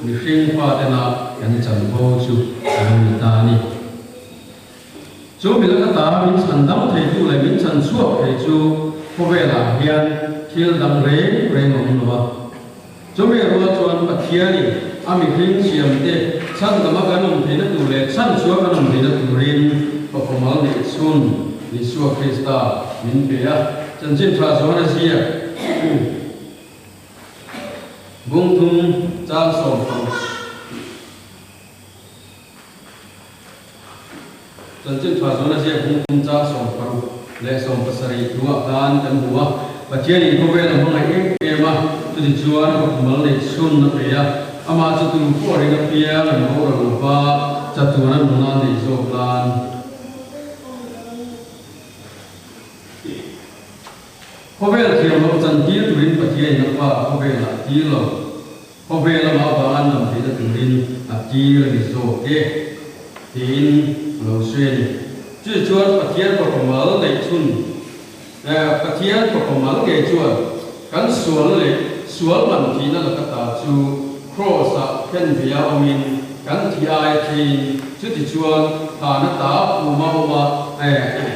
mihring fatena kan chanvo chu a lo ni ta a ni. Chu milak ata min chhan dam theitu leh min chhan chhuak thei chu khawvelah hian thil dang reng reng a awm lo a. Chumi rual chuan Pathianin a mihring siamte chhan dama kan awm theihna tur leh chhan chhuah kan awm theihna turin Fapa neih chhun Isua Krista min pe a. Chanchin tha chuan a ziak bung thum chang 10. Chanchin tha chuan a ziak bung thum chang 60 leh 70 thuah khan kan hmu a. Pathianin khawvel a hmangaih em em a, chuti chuan Fapa mal neih chhun a pe a, amah chu tu pawh ring apiang an boral lo va, chatuan a nuna neih zawk nan. Khawvel thiam loh chan tir turin Pathianin a fa khawvelah tir lo. Khawvel lama vanga an lam theihna turin a tir a ni zawk e tiin a lo sawi a ni. Chu chuan Pathian Fapa mal neih chhun Pathian Fapa mal ngei chuan kan sual leh sual man thihna laka ta chu Kraws-ah khen via awmin kan thi aia thiin chuti chuan thana ta phuma awma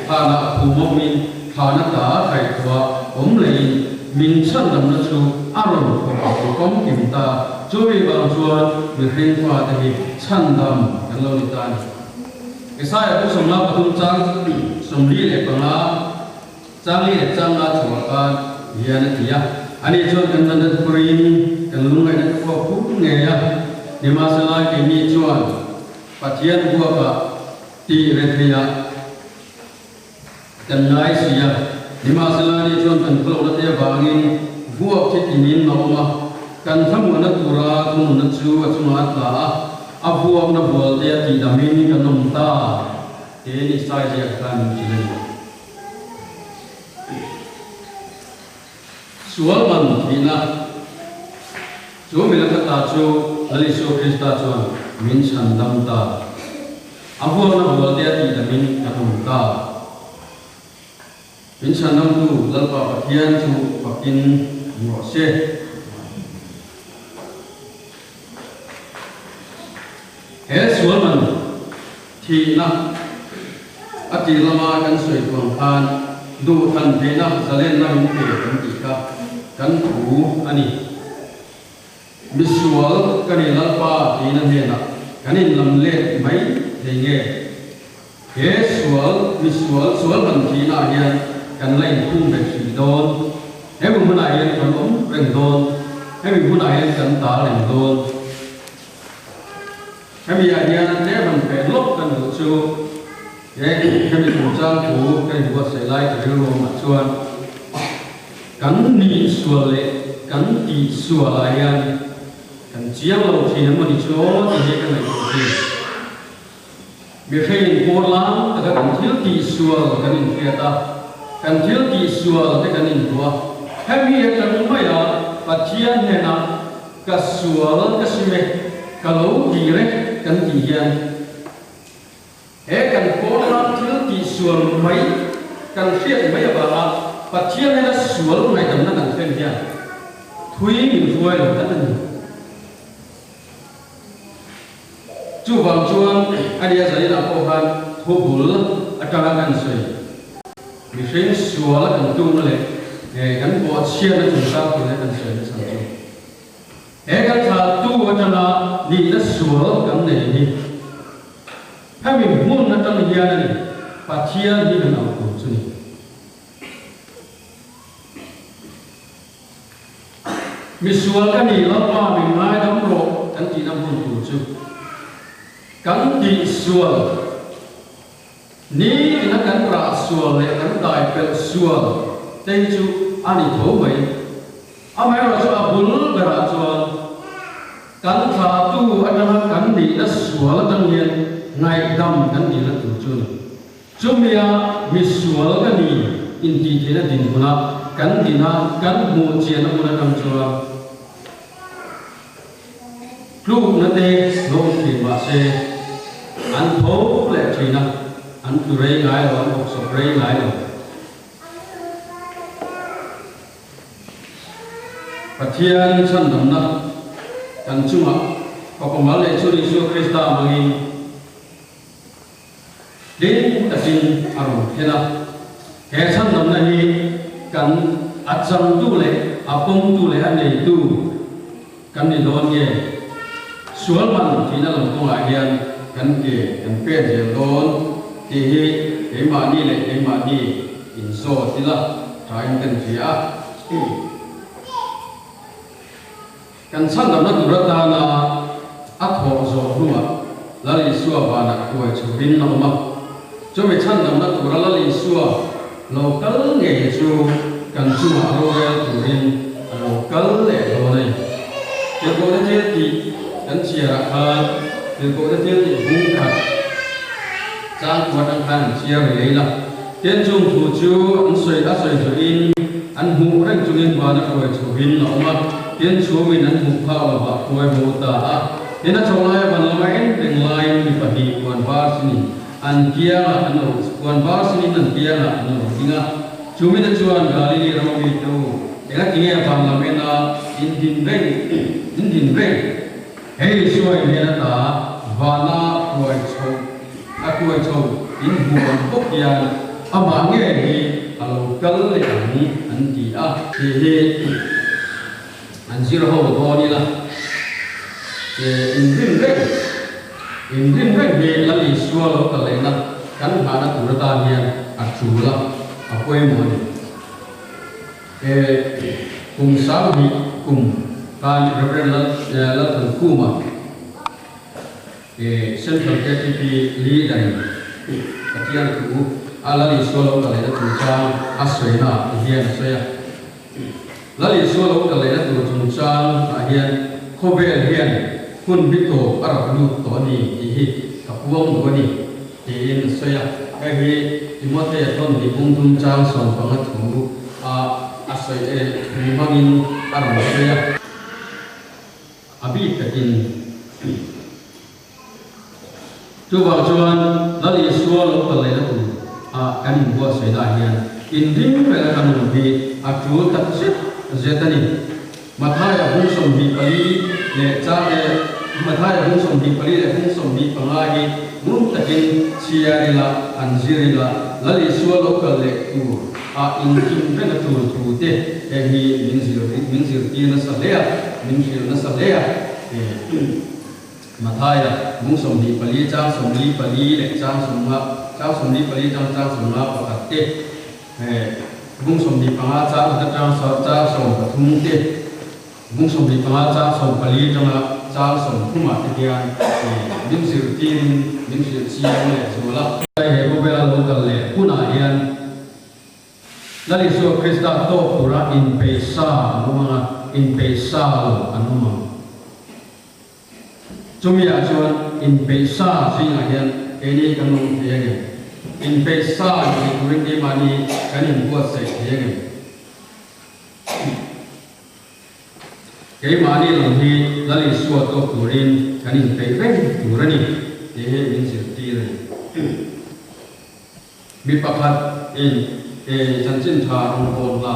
thana a phum awmin thana ta kaihthawh awm lehin min chhandamna chu a rawn thawk a kawm kim ta. Chumi vang chuan mihring fate hi chhandam kan lo ni ta a ni. Isaiah bu 53 chang 45 chang li leh chang nga chhuah khan hian a ti a. Ani chuan kan natna te pawhin kan lungngaihna te pawh phur ngei a. Nimahsela keini chuan Pathian buakah tih retheiah kan ngai si a. Nimahsela ani chuan kan khawlohna te avangin vuak thi tinin a awm a, kan thlamuanna tura thununna chu a chungah a tla a, a vuakna bual te a tihdamin kan awm ta tiin Isai ziak khan min hrilh a ni. Sual man thihna chu milaka ta chu Lal Isua Krista chuan min chhan dam ta. A vuakna bual te a tihdamin kan awm ta. Min chhan damtu Lalpa Pathian chu fakin awm rawh se. He sual man thihna a tih lama kan sawi tuang khan duh than theihna zalenna min pe kan tih kha kan thu a ni. Misual ka ni Lalpa tiin a hnenah kan inlam let mai thei nge? He sual misual sual man thihnaah hian kan la inkhung ve hrih dawn. Hemi hmunah hian kan awm reng dawn. Hemi hmunah hian kan ta reng dawn. Hemi ah hian tlem han feh lawk kan duh chu he hemi chungchang thu ka inbuatsaih lai ka rilru awmah chuan kan nih sual leh kan tih sual ah hian kan chiang lo thin emaw ni chu aw tih hi ka ngaihtuah thin. Mihring pawn lang taka kan thil tih sual kan inhriat a, kan thil tih sual te kan inhmu a, hemi atang maia Pathian hnenah ka sual ka sim e, ka lo ti reng kan tih hian he kan pawn lang thil tih sual mai kan hriat mai avanga Pathian hnena sual ngaihdamna kan thlen hian thui min hruai lo tlat a ni. Chuvang chuan a nia zaninah pawh khan thu bul atanga kan sawi mihring sual kan tumna leh kan bawhchhiatna chungchang tur hi kan sawi nasa chu. He kan thla tu atanga nihna sual kan nei hi hemi hmun atang hian a ni Pathian hi kan auh tur chu ni. Misual ka ni Lalpa min ngaidam rawh kan tihna hmun tur chu kan tihsual ni ina kan rah sual leh kan dai pelh sual te hi chu a ni tho mai. Amaherawh chu a bul berah chuan kan thlahtu atanga kan nihna sual atang hian ngaihdam kan tihna tur chu a ni. Chumia misual ka ni intih theihna dinhmunah kan dina kan hmuh chianna hmun atang chuan tlukna te lo awm thin mah se an tho leh thin a, an tlu rei ngai lo, an bawksawp rei ngai lo. Pathian chhandamna kan chungah Fapa mal leh chu Isua Krista hmangin hlim takin a rawn thlen a. He chhandamna hi kan a changtu leh a pawmtu leh a neitu kan ni dawn nge? Sual man tihna lam kawngah hian kan ke kan pen zel dawn tih hi keimahni leh keimahni inzawt ila thain kan hria a. Kan chhandamna tur atana a thawh zawh hnuah Lal Isua vanah kuai chhuhin a awm a. Chumi chhandamna tura Lal Isua lo kal ngei chu kan chungah rorel turin a lo kal leh dawn a ni. Tirhkohte thil tih kan chhiarah khan Tirhkohte thil tih hung khat chang kuat ang khan an chhiar riai la. Tin chung thu chu an sawi a sawi zuiin an hmuh reng chungin vana hruai chhuhin a awm a, tin chhumin an hmuh phak lovah hruai bo ta a. Tin a chho laia van lama en reng laiin mi pahnih puan var sinin an kiangah an lo puan var sinin an kiangah an lo ding a. Chumite chuan Galili rama mite u, engatinge van lam ena in din reng in din reng? Hei Isuain hian a ta vana hruai chho a hruai chho in hmu ang bawk hian amah nge hi a lo kal leh ang an ti a. Tih hi an zir ho dawn ila inrin reng inrin reng hi Lal Isua lo kal lehna kan nghahna tur atan hian a tul a, a pawimawh a ni. He kum sanghnih kum khan Rev. Lalthankhuma Central ktp Leader in Pathian thu a Lal Isua lo kal lehna chungchang a sawina ah ti hian a sawi a. Lal Isua lo kal lehna tur chungchang ah hian khawvel hian hun bi tawp a rak lut tawh a ni tih hi ka puang duh a ni tiin a sawi a. Hei hi Timothea thawn hnih bungthum chang 15 thu a a sawi e thu hmangin a rawn sawi a. A bik takin chuvang chuan Lal Isua lo kal lehna tur ah kan inbuatsaih dah hian inring reng a kan awm hi a tul tak zet zet a ni. Mathaia bung 24 leh chang leh Mathaia bung 24 leh bung 25 hi ngun takin chhiar ila, han zir ila, Lal Isua lo kal leh tur ah inkim reng a tul thu te heng hi min zir min zirtir nasa hle a, min hrilh nasa hle a. Mathaia bung 24 chang 44 leh chang 50 chang 44 chang chang 51 te Bung 25 chang khat atang chang 13 te, bung 25 chang 14 atanga chang 30 ah te hian min zirtirin min hrilh chiang leh zual a. He khawvela lo kal leh hunah hian Lal Isua Krista tawk tura inpeih sa an awm ang a, inpeih sa lo an awm ang. Chumi ah chuan inpeih sa zingah hian keini kan awm thei angem? Inpeih sa ni thei turin keimahni kan inbuatsaih thei angem? Keimahni lam hi Lal Isua tawk turin kan inpeih reng tur a ni tih hi min zirtir a ni. Mi pakhat in he chanchin tha rawn la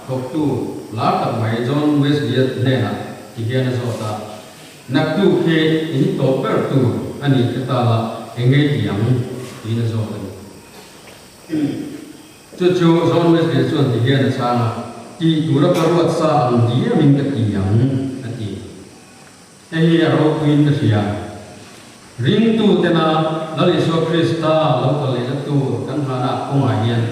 thawktu lar tak mai John Wesley-a hnenah ti hian a zawt a, Naktuk hi in tawp ber tur a ni hre ta la, eng nge ti ang? tiin a zawt a ni. Chu chu John Wesley-a chuan ti hian a chhang a, Tih tura ka ruat sa ang diamin ka ti ang, a ti. Hei hi a ropuiin ka hria. Ringtu tena Lal Isua Krista lo kal lehna tur kan nghahna kawngah hian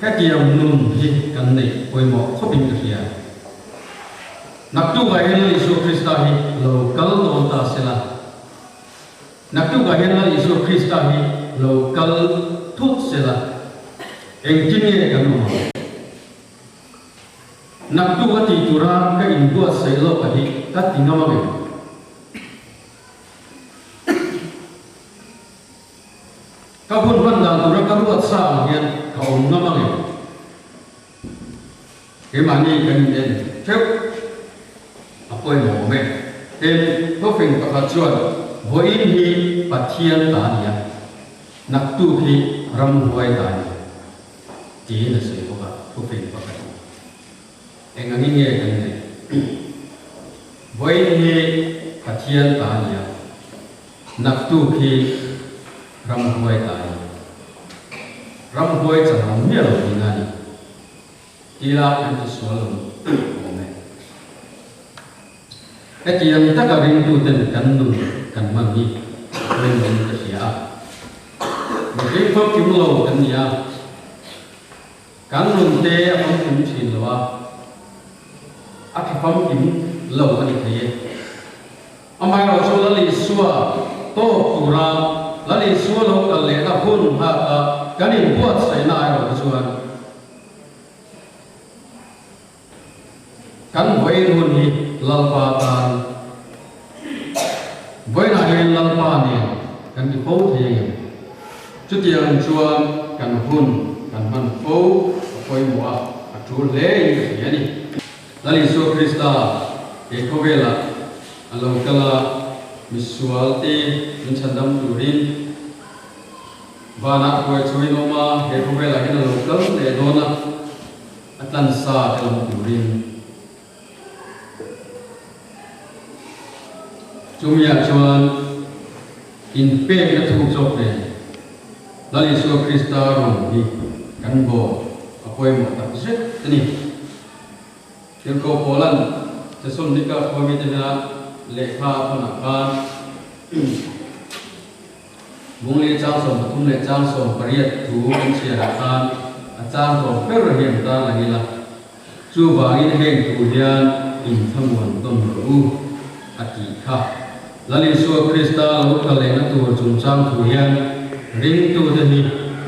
hetiang nun hi kan neih pawimawh khawpin ka hria. Naktukah hian Lal Isua Krista hi lo kal dawn ta sela. Naktukah hian Lal Isua Krista hi lo kal thut sela. Engtin nge kan awm ang? Naktuk a tih tura ka inbuatsaih lawk a hi ka ti ngam ang em? Ka hun hman dan tura ka ruat sa ang hian ka awm ngam ang em? Keimahni kan in en theuh a pawimawh awm e. Tin, thawfing pakhat chuan vawiin hi Pathian ta a ni a, naktuk hi ramhuai ta a ni. Tiin a sawi bawk a, thufing pakhat. Eng angin nge kan neih? Vawiin hi Pathian ta a ni a, naktuk hi ramhuai ta a ni. Ramhuai chang ang miah lo tihna a ni. Tila kan ti sual lo awm e. Hetiang taka ringtuten kan nun kan hman hi ringin ka hria a. Mihring famkim lo kan ni a, kan nun te a famkim thin lo a, a tha famkim lo a ni thei e. Amaherawhchu Lal Isua tawk tura Lal Isua lo kal lehna hun nghaka kan inbuatsaihna erawh hi chuan, Kan vawiin hun hi Lalpa tan vawiinah hian Lalpa nen kan ti fo thei ang em? Chutiang chuan kan hun kan hman fo a pawimawh a, a tul hle in ka hria a ni. Lal Isua Krista he khawvelah a lo kal a, misual te min chhandam turin, Vanah huai chhuin awm a, he khawvelah hian a lo kal leh dawn a, a tlansa te lam turin. Chumiah chuan inpekna thuk zawk nen Lal Isua Krista rawn hi kan bawl a pawimawh tak zet a ni. Tirhkoh Paula'n Thesalonika khuamite hnena lehkha a thawnah khan, Bungli chang 13 leh chang 18 thu kan chhiarah khan a chang tawp ber hian tan lang ila, chuvangin heng thu hian inthlamuan tawn rawh u, a tih kha. Lal Isua Krista lo kal lehna tur chungchang thu hian ringtute hi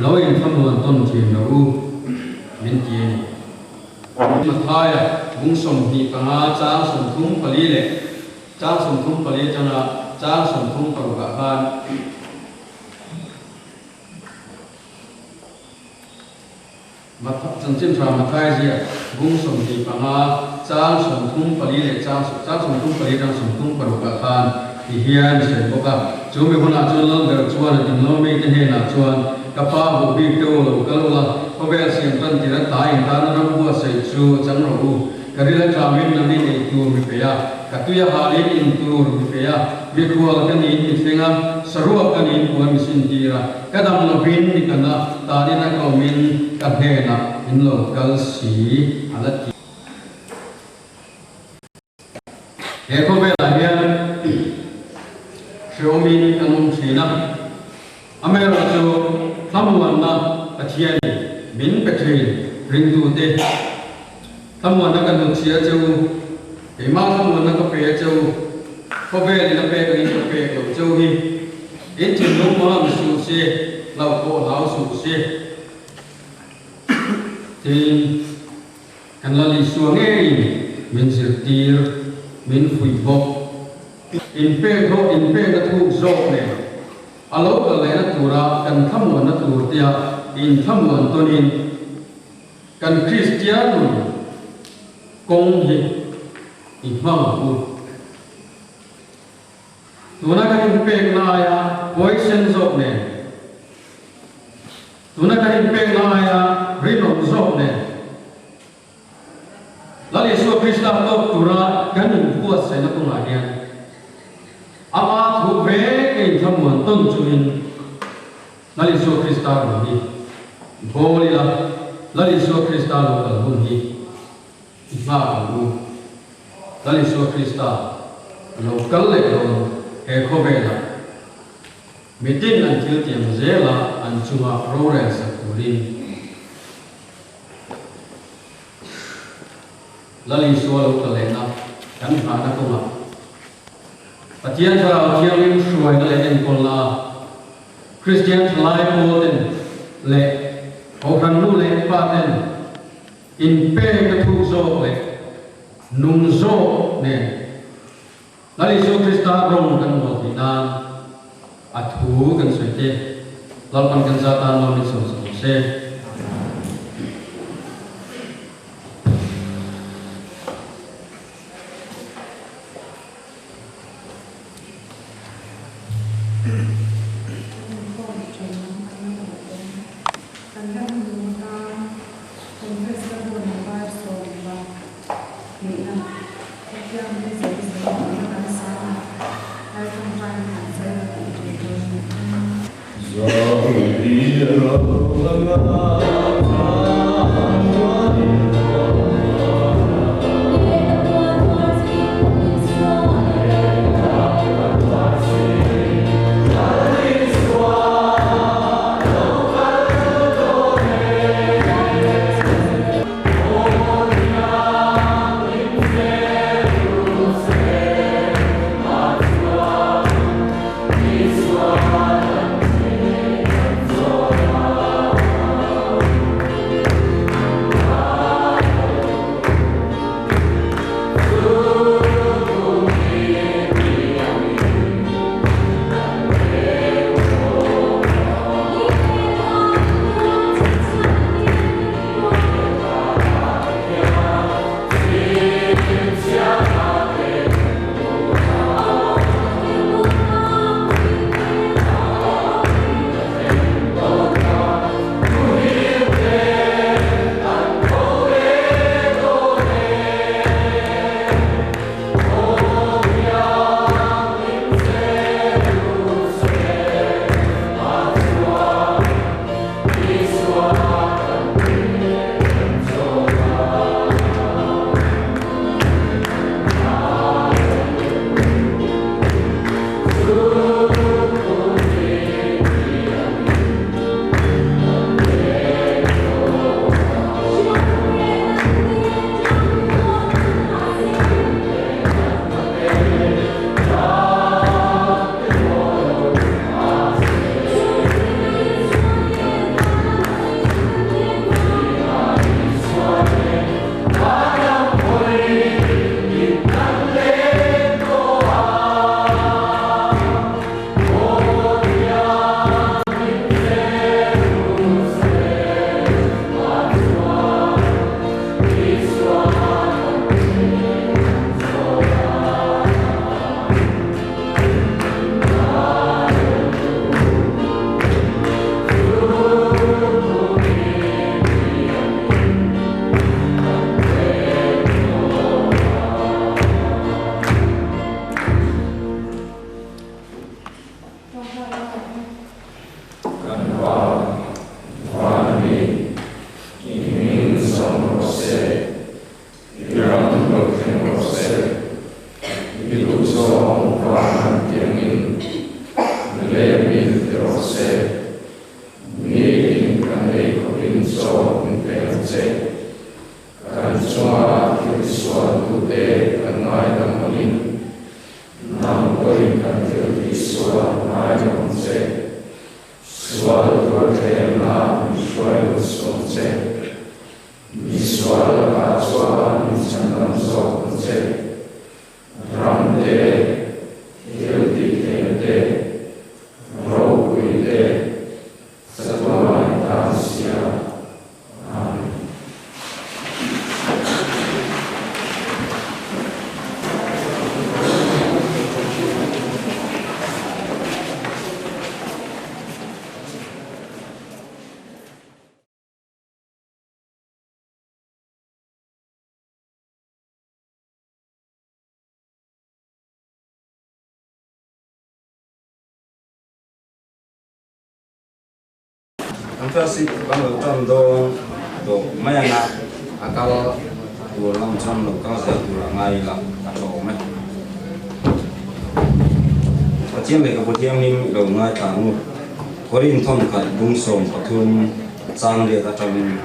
lo inthlamuan tawn thin rawh u, min ti a ni. Mathaia bung 25 chang 34 leh Chang 34 atanga chang 36 ah khan Chanchin Tha Mathai ziak bung 25 chang 34 leh chang chang 34 atanga 36 ah khan ti hian sawi bawk a. Chu mi hunah chuan Lalber chuan a dinlo mite hnenah chuan, Ka pa buh bik te u lo kal ula, khawvel siam tan tir a tlai in tana ram buatsaih chu chang rawh u. Ka ril a tlamin nang in ei tur mi pe a, ka tui a halin in tur mi pe a, mikhual ka niin mi thleng a, saruak ka niin puan mi sin tir a, ka dam lovin mi kan a, tanin a ka awmin ka hnenah in lo kal si a la ti. He khawvelah hian hreawmin kan awm thin a, amaherawhchu thlamuanna Pathianin min pe thin ringtute thlamuanna ka hnutchhia che u, keimah thlamuanna ka pe a che u, khawvelin a pek angin ka pek lo che u hi, in thinlung hmang suh se, hlauh pawh hlau suh se. Tin. Kan Lal Isua ngeiin min zirtir, min fuih bawk. Inpek rawh, inpekna thuk zawk nen a lo kal lehna tura kan thlamuanna tur tia inthlamuan tawnin kan Kristian nun kawng hi i hmang ang u. Tuna kan inpek laia huaisen zawk nen, tuna kan inpek laia rinawm zawk nen, Lal Isua Krista tawk tura kan inbuatsaihna kawngah hian Ama thu vek a inthlamuan tawn chungin Lal Isua Krista rawn hi bawl ila, Lal Isua Krista lo kal hun hi I nghak ang u. Lal Isua Krista lo kal leh dawn he khawvelah mitin an thil tiam zela an chunga rorel sak turin Lal Isua lo kal lehna kan nghahna kawngah Pathian Thlarau Thianghlim hruaina leh enkawlna a Kristian thalai pawlten leh Kohhran nu leh paten Inpek a thuk zawk leh nung zawk nen Lal Isua Krista rawng kan mawl theih nan a thu kan sawi te Lalpan kan za tan lo min sawm sak lo se. Kan ram nung tan Congress la hun a var sawm va. An fellowship kan lo tan dawn tawh mai anga a kal tur lam chuan lo kal zel tur a ngai ila a tha awm e. Pathian lehkhabu thianghlim i lo ngaithla ang u. Korin thawnkhat bung 13 chang riat atangin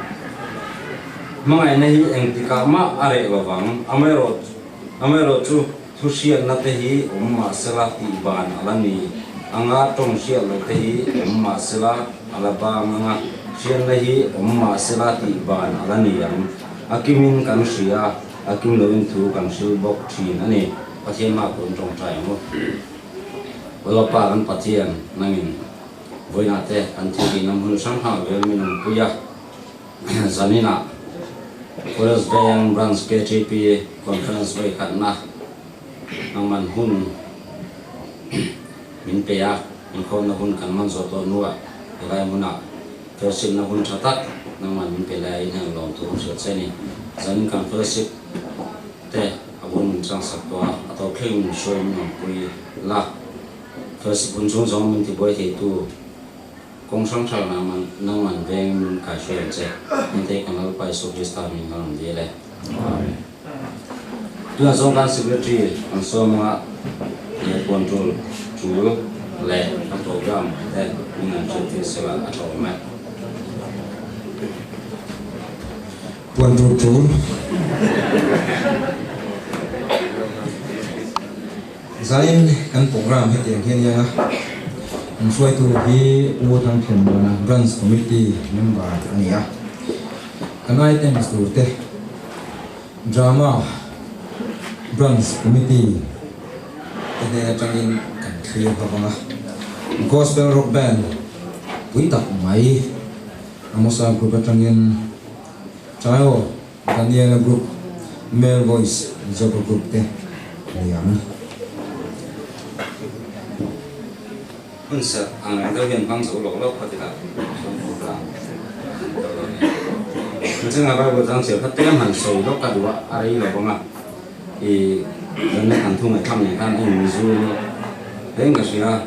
hmangaihna hi engtikah mah a reh lovang, amaherawh chu Thu hriatna te hi awm mah sela tih ban a la ni anga, tawng hriat loh te hi awm mah sela a la bang anga, hriatna hi awm mah sela tih ban a la ni ang. A kimin kan hria, a kim loin thu kan hril bawk thin a ni. Pathian mah kun tawngtai ang u. Lalpa kan Pathian nangin vawiinah te kan thiltihna hmun hrang hrang vel min awmpui a. Zaninah Forest Veng Branch KTP Conference vawikhatna hmangman hun min pe a, inkhawmna hun kan man zawh tawh hnuah helai hmunah fellowship-na hun tha tak nangman min pe laiin heng lawmthu kan hriat che a ni. Zanin kan fellowship te a bun min changsak tawh a, a tawp thleng min hruai min awmpui la. Fellowship hun chhung zawng min tibuai theitu. Kawng hrang hrang ah man nang man veng min kai hruai ang che. Hengte kan Lalpa Isua Krista min kan rawn dil e. Amen. Tunah zawng kan Secretary kan sawm anga he control tul leh a program te min an hriattir sela a tha awm e. Puan tul tul. Zain kan program hetiang hian iang a, an hruaitu hi U Thangthenmuana Branch Committee member a ni a. Kan items tur te Drama Branch Committee te hnen atangin kan thlir ho vang a. Gospel Rock Band pui tak mai Amosa Group atangin Chaio Daniela Group, Male Voice Joga Group te ni ang. Hun serh ang reng deuh hian hmang zo lawk lawk kha tila chuan program deuh lo ni. Chunga Bible chang chhiar kha tlem han sawi lawk ka duh a, a rei lo vang a, i zanna kan thu ngaihthlak nen khan a inzul reng ka hria.